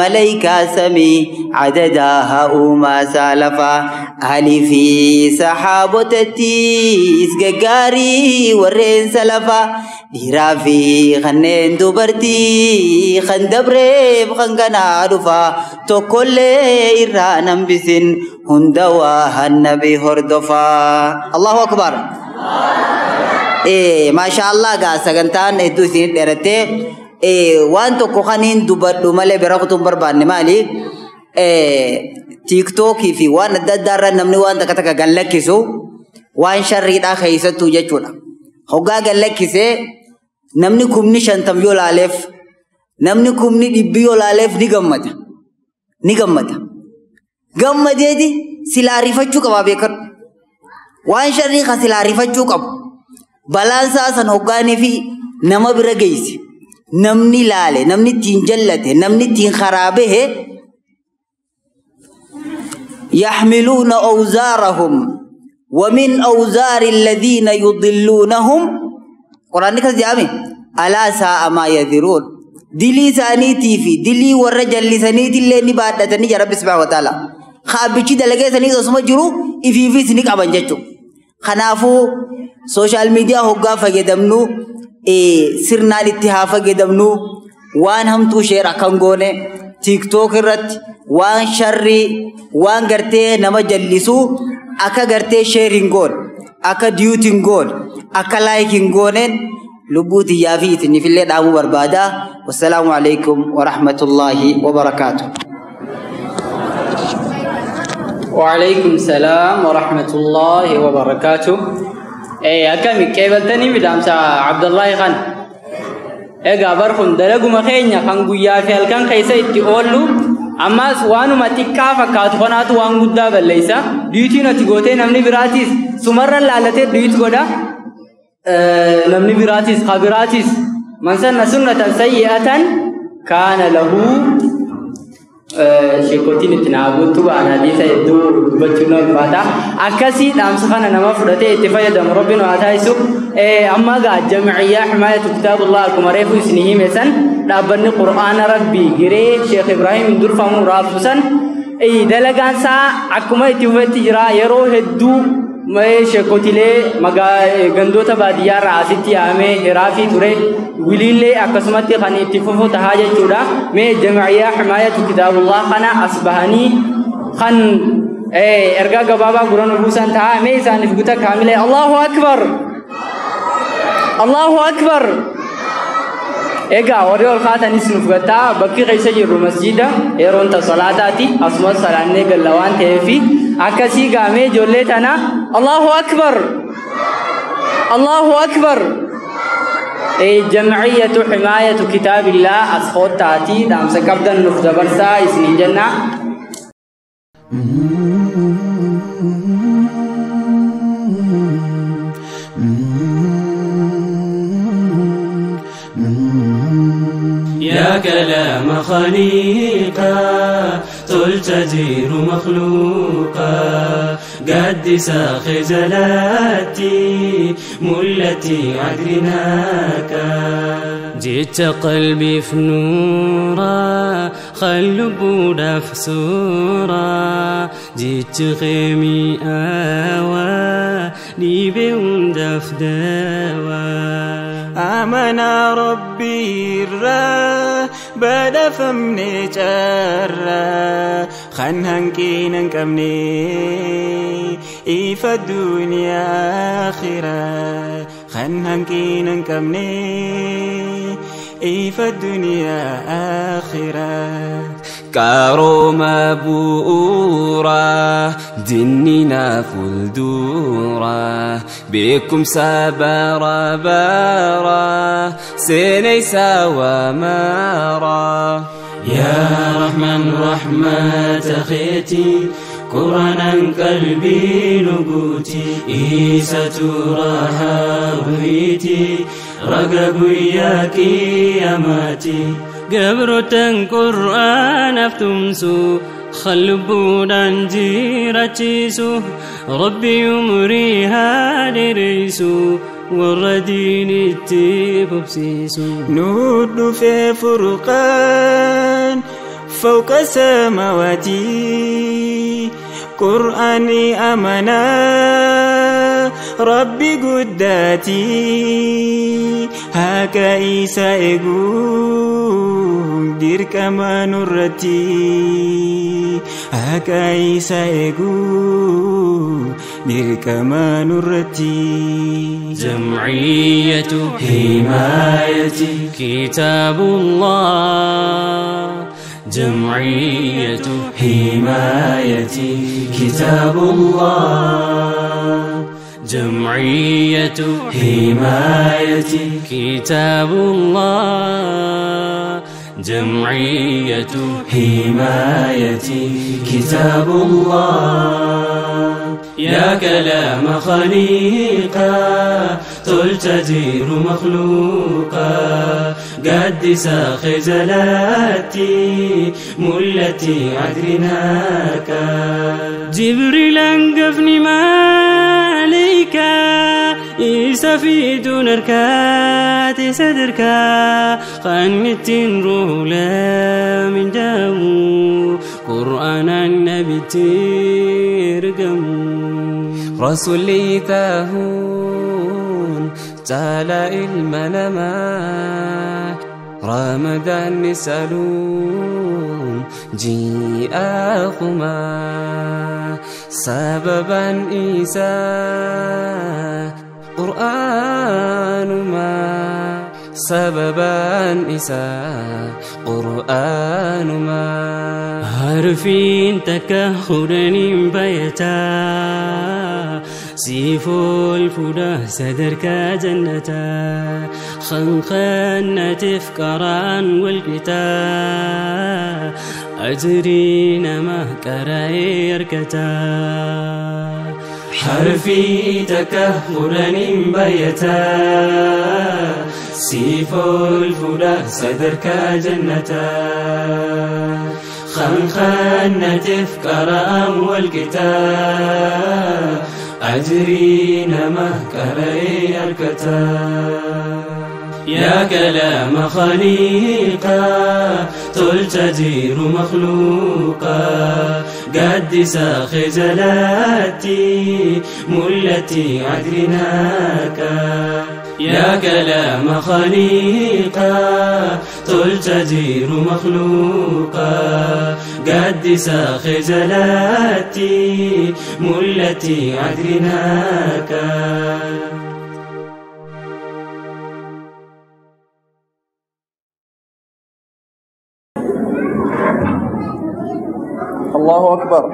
ملائكة سمي عددها وما سالفا أهلي في سحابة التيس قاري ورين سلفا ديرا في خنين دبرتي خندبريب خنقنا رفا تقول إيران بسن هندوا النبي هردفا. الله أكبر. إيه ما شاء الله قا سجنتان إدو سين درته. إيه وان تو كخانين دبر دمله بركتم بربان مالي. إيه تيك توك في وان دار نمني وان تكتك قال كيسو وان شر دا خيسة توجه چونا هوجا قال كيسه نمني كمني شنتم يول ألف نمني كمني دبي يول ألف نيجمد نيجمد جمد يدي سلاري فتشو كبابيكر وان شر خسلاري فتشو كب balansaa san hoggaanii fi nama bira geessi namni laale namni ittiin jallate namni ittiin karaa bahe yaxmiluuna awzaarahum wa min awzaari alladhiina yudilluunahum quraanni kas jedhame alaa saa'a maa yadhiruun dilii isaaniitii fi dilii warra jallisaniitillee ni baadhatanii jira Rabbi subhaanahu wa ta'ala kaabbichi dalagee sanii osuma jiru ifiifis ni qaban jechuudha. Kanaafuu sooshaal miidiyaa hoggaa fayyadamnu sirnaan itti haa fayyadamnu waan hamtuu sheer akkan goone tiiktook irratti waan sharrii waan gartee nama jallisuu akka gartee sheer hin goone akka diyuut hin goone akka laayik hin gooneen lubbuu tiyyaa fi isinifillee dhaamuu barbaada. Wassalaamu alaikum wa rahmatullaahi wa barakaatu. وعليكم السلام ورحمة الله وبركاته. إيه أكمل كيبلتني بدامسا عبد الله خان. إيه قابركم دلقوا مخينيا خان قويا في الكان خيسة اتقولوا أما سوانو ما تكافا كاتخوناتو وان قدا بليسا ديوتي نتيقوتي نمني براتيس سمرا لالتي ديوت قدا نمني براتيس خبراتيس من سن سنة سيئة كان له sheekotiin itti naaguutu ba'an hadiisa hedduu dubbachuun ulfaata. Akkasii dhaamsa kana nama fudhatee itti fayyadamu Rabbiin haa taasisu. Amma gaa jamciyyaa himaayatu kitaabullah akkuma reefu isinii hime san dhaabbanni Qur'aana Rabbii giree Sheekh Ibraahim durfamu raabsu san dalagaan isaa akkuma itti fufetti jira yeroo hedduu sheekotilee gandoota baadiyyaa irraa asitti yaamee hiraafii ture wiliillee akkasumatti kan itti fufu tahaa jechuudha. Mee jamciyyaa himaayatu kitaabullah kana as bahanii kan ergaa gabaabaa guran buusan tahaa mee isaaniif guta kaamilee Allahu Akbar! Allahu Akbar! Egaa warri ol kaatanis nuuf gattaa bakki keessa jirru masjida yeroon ta salaataati asumas salaannee galla waan ta'eefi akkasii gaamee ijoollee tana Allahu Akbar! Allahu Akbar! Jamciyyatu himaayatu kitaabillah as koottaati dhaamsa qabdan nuuf dabarsaa isiniin jenna. يا كلام خليقا تلتجير مخلوقا قد ساخ جلاتي ملتي عدلناك جئت قلبي في نورا خلبودا في سورا جئت غيمي آوى لي بيوم في دوا آمنا ربي الرا بدا فمني جرا خنهن كينن كمني إيفا الدنيا آخرة خنهن كينن كمني إيفا الدنيا آخرة. قاروما بؤورا ديننا فلدورا بكم سبارا بارا سينيسا ومارا يا رحمن رحمة خيتي قرانا قلبي نبوتي إيسة راحة وهيتي رقب وياك يا ماتي قبرتن قرآن افتمسو خلبونا جيرتيسو ربي أمريها لريسو والردين التيبسيسو نور في فرقان فوق سماواتي قرآني أمنا ربي قداتي هاكا إيسا إيقوم دير كما نرتي هاكا إيسا إيقوم دير كما نرتي جمعية حمايتي كتاب الله جمعية حمايتي كتاب الله جمعية حمايتي كتاب الله جمعية حمايتي كتاب الله يا كلام خليقة تلتجير مخلوقا قد ساخ جلاتي ملتي عدرناك جبريل انقفني ماليك إيسا في دون ركات صدرك خنت رولا من دمو قرآن النبي ترقمو رسولي تاهون تعالى المنما رمضان نسألون جيءكما سببا إيسا قرآن ما سببا إيسا قرآن ما حرفين تكهرن بيتا سيف الفدا صدرك جنتا خنخن تفكران والكتاب أجرين ما كرايركتا حرفي تكهرن بيتا سيف الفدا صدرك جنتا خنخن تفكران والكتاب أجرين ما كرايركتا يا كلام خليقة تلتجير مخلوقا قد ساخ جلاتي ملتي عدرناك يا كلام خليقة تلتجير مخلوقا قد ساخ جلاتي ملتي عدرناك. الله أكبر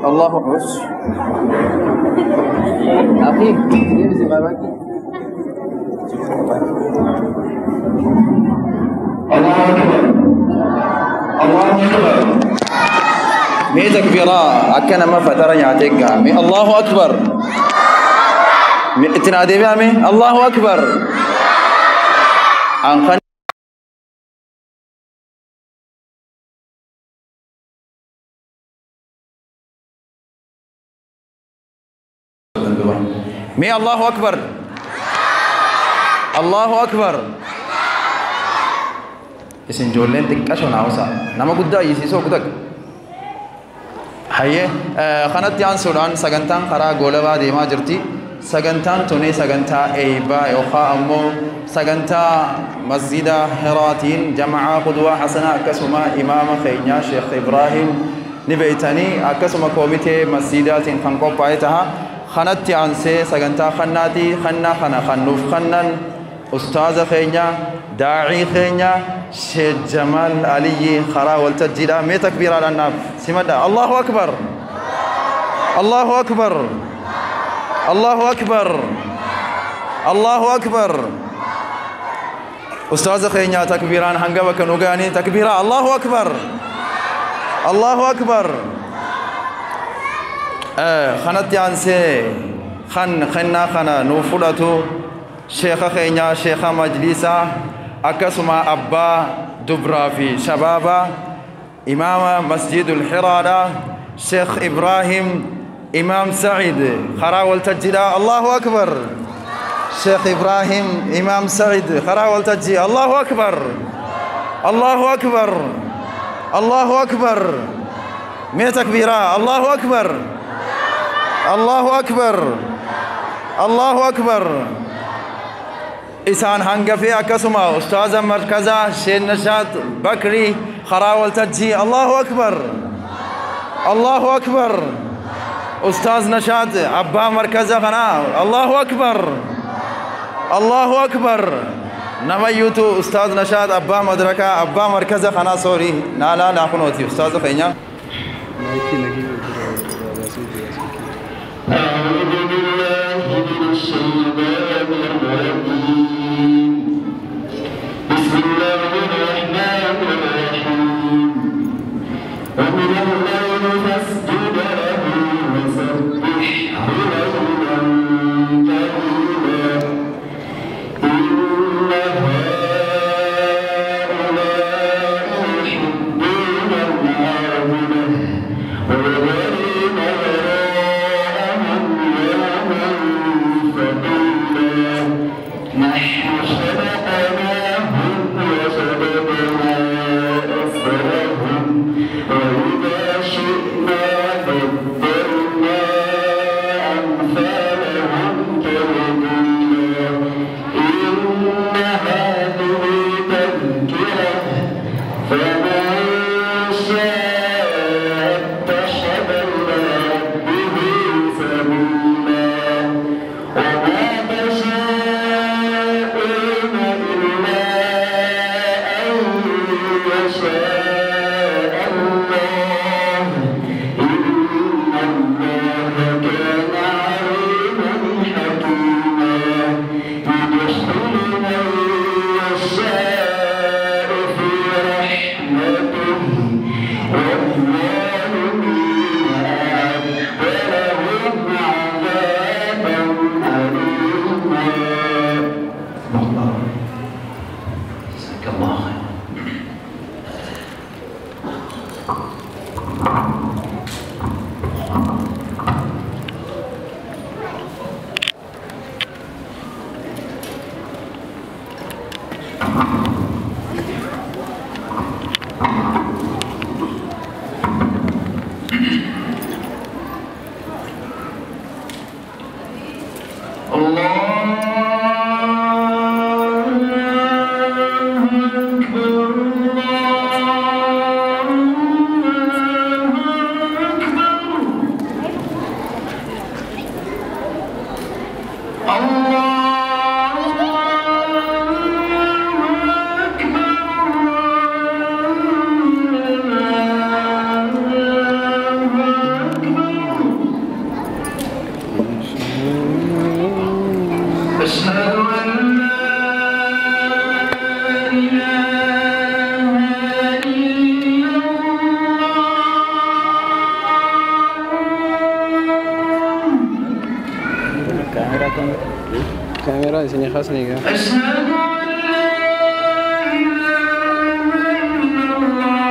الله أكبر. أخي الله أكبر الله أكبر. مي تكبيرا أكنا ما فترة يعطيك قامي. الله أكبر تنادي بامي الله أكبر. أنخن مي الله أكبر الله أكبر. isin ijoolleen xiqqasho naawusa nama guddaa iyyisiisoo kutak hayyee kanatti aansuudhaan sagantaan karaa goolabaa deemaa jirti. Sagantaan tuni sagantaa eeybaa yookaan ammoo sagantaa masjida Hiraatiin jama'aa qudwaa hasanaa akkasuma imaama keenyaa Sheekh Ibraahim ni beeytanii akkasuma koomitee masjidaatiin kan qophaa'e taha. Kanatti aansee sagantaa kannaati. Kannaa kana kan nuuf kannan Ustaaza keenya, daacii keenya, Sheekh Jamaal Aliyyi karaa waltajjiidha. Mee takbiiraadhaan naaf simadha. Allahu akbar, Allahu akbar, Allahu akbar, Allahu akbar. Ustaaza keenya takbiiraan hanga bakka nu ga'anii takbiiraa. Allahu akbar, Allahu akbar. Kanatti aansee kan kennaa kana nuu fudhatu sheeka keenya, sheeka majlisaa, akkasuma abbaa dubraa fi shabaaba, imaama masjidul hiraadha, Sheekh Ibrahim Imaam Saciid karaa waltajjiidha. Allahu akbar. Sheekh Ibrahim Imaam Saciid karaa waltajjii. Allahu akbar, Allahu akbar, Allahu akbar. Mee takbiiraa. Allahu akbar, Allahu akbar, Allahu akbar. Isaan hangafee akkasuma ustaaza markazaa Sheekh Nashaat Bakrii karaa waltajjii. Allahu akbar, Allahu akbar. Ustaaz Nashaat abbaa markaza kanaa. Allahu akbar, Allahu akbar. Namayyuutu ustaaz Nashaat abbaa madrakaa, abbaa markaza kanaa, soorii naalaa laakunooti ustaaza keenya. أعوذ بالله من الشيطان الرجيم. بسم الله الرحمن الرحيم. ومن الليل فاسجد له وسبحه ليلا طويلا. إن هؤلاء يحبون العاجلة ويذرون وراءهم يوما ثقيلا. نحن خلقناهم وشددنا أسرهم وإذا شئنا بدلنا أمثالهم تبديلا. إن هذه تذكرة فمن شاء اتخذ إلى ربه سبيلا. وما تشاءون إلا أن يشاء الله إن الله كان عليما حكيما. يدخل من يشاء في رحمته والظالمين أعد لهم عذابا أليما. جزاك الله خير. أشهد أن لا إله إلا Kamera di sini khas nih kan. أشهد أن لا إله إلا الله.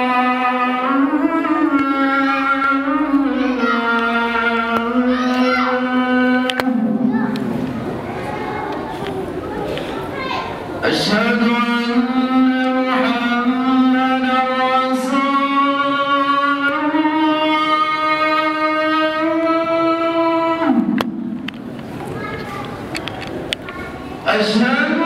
أشهد أن محمدا رسول الله. أشهد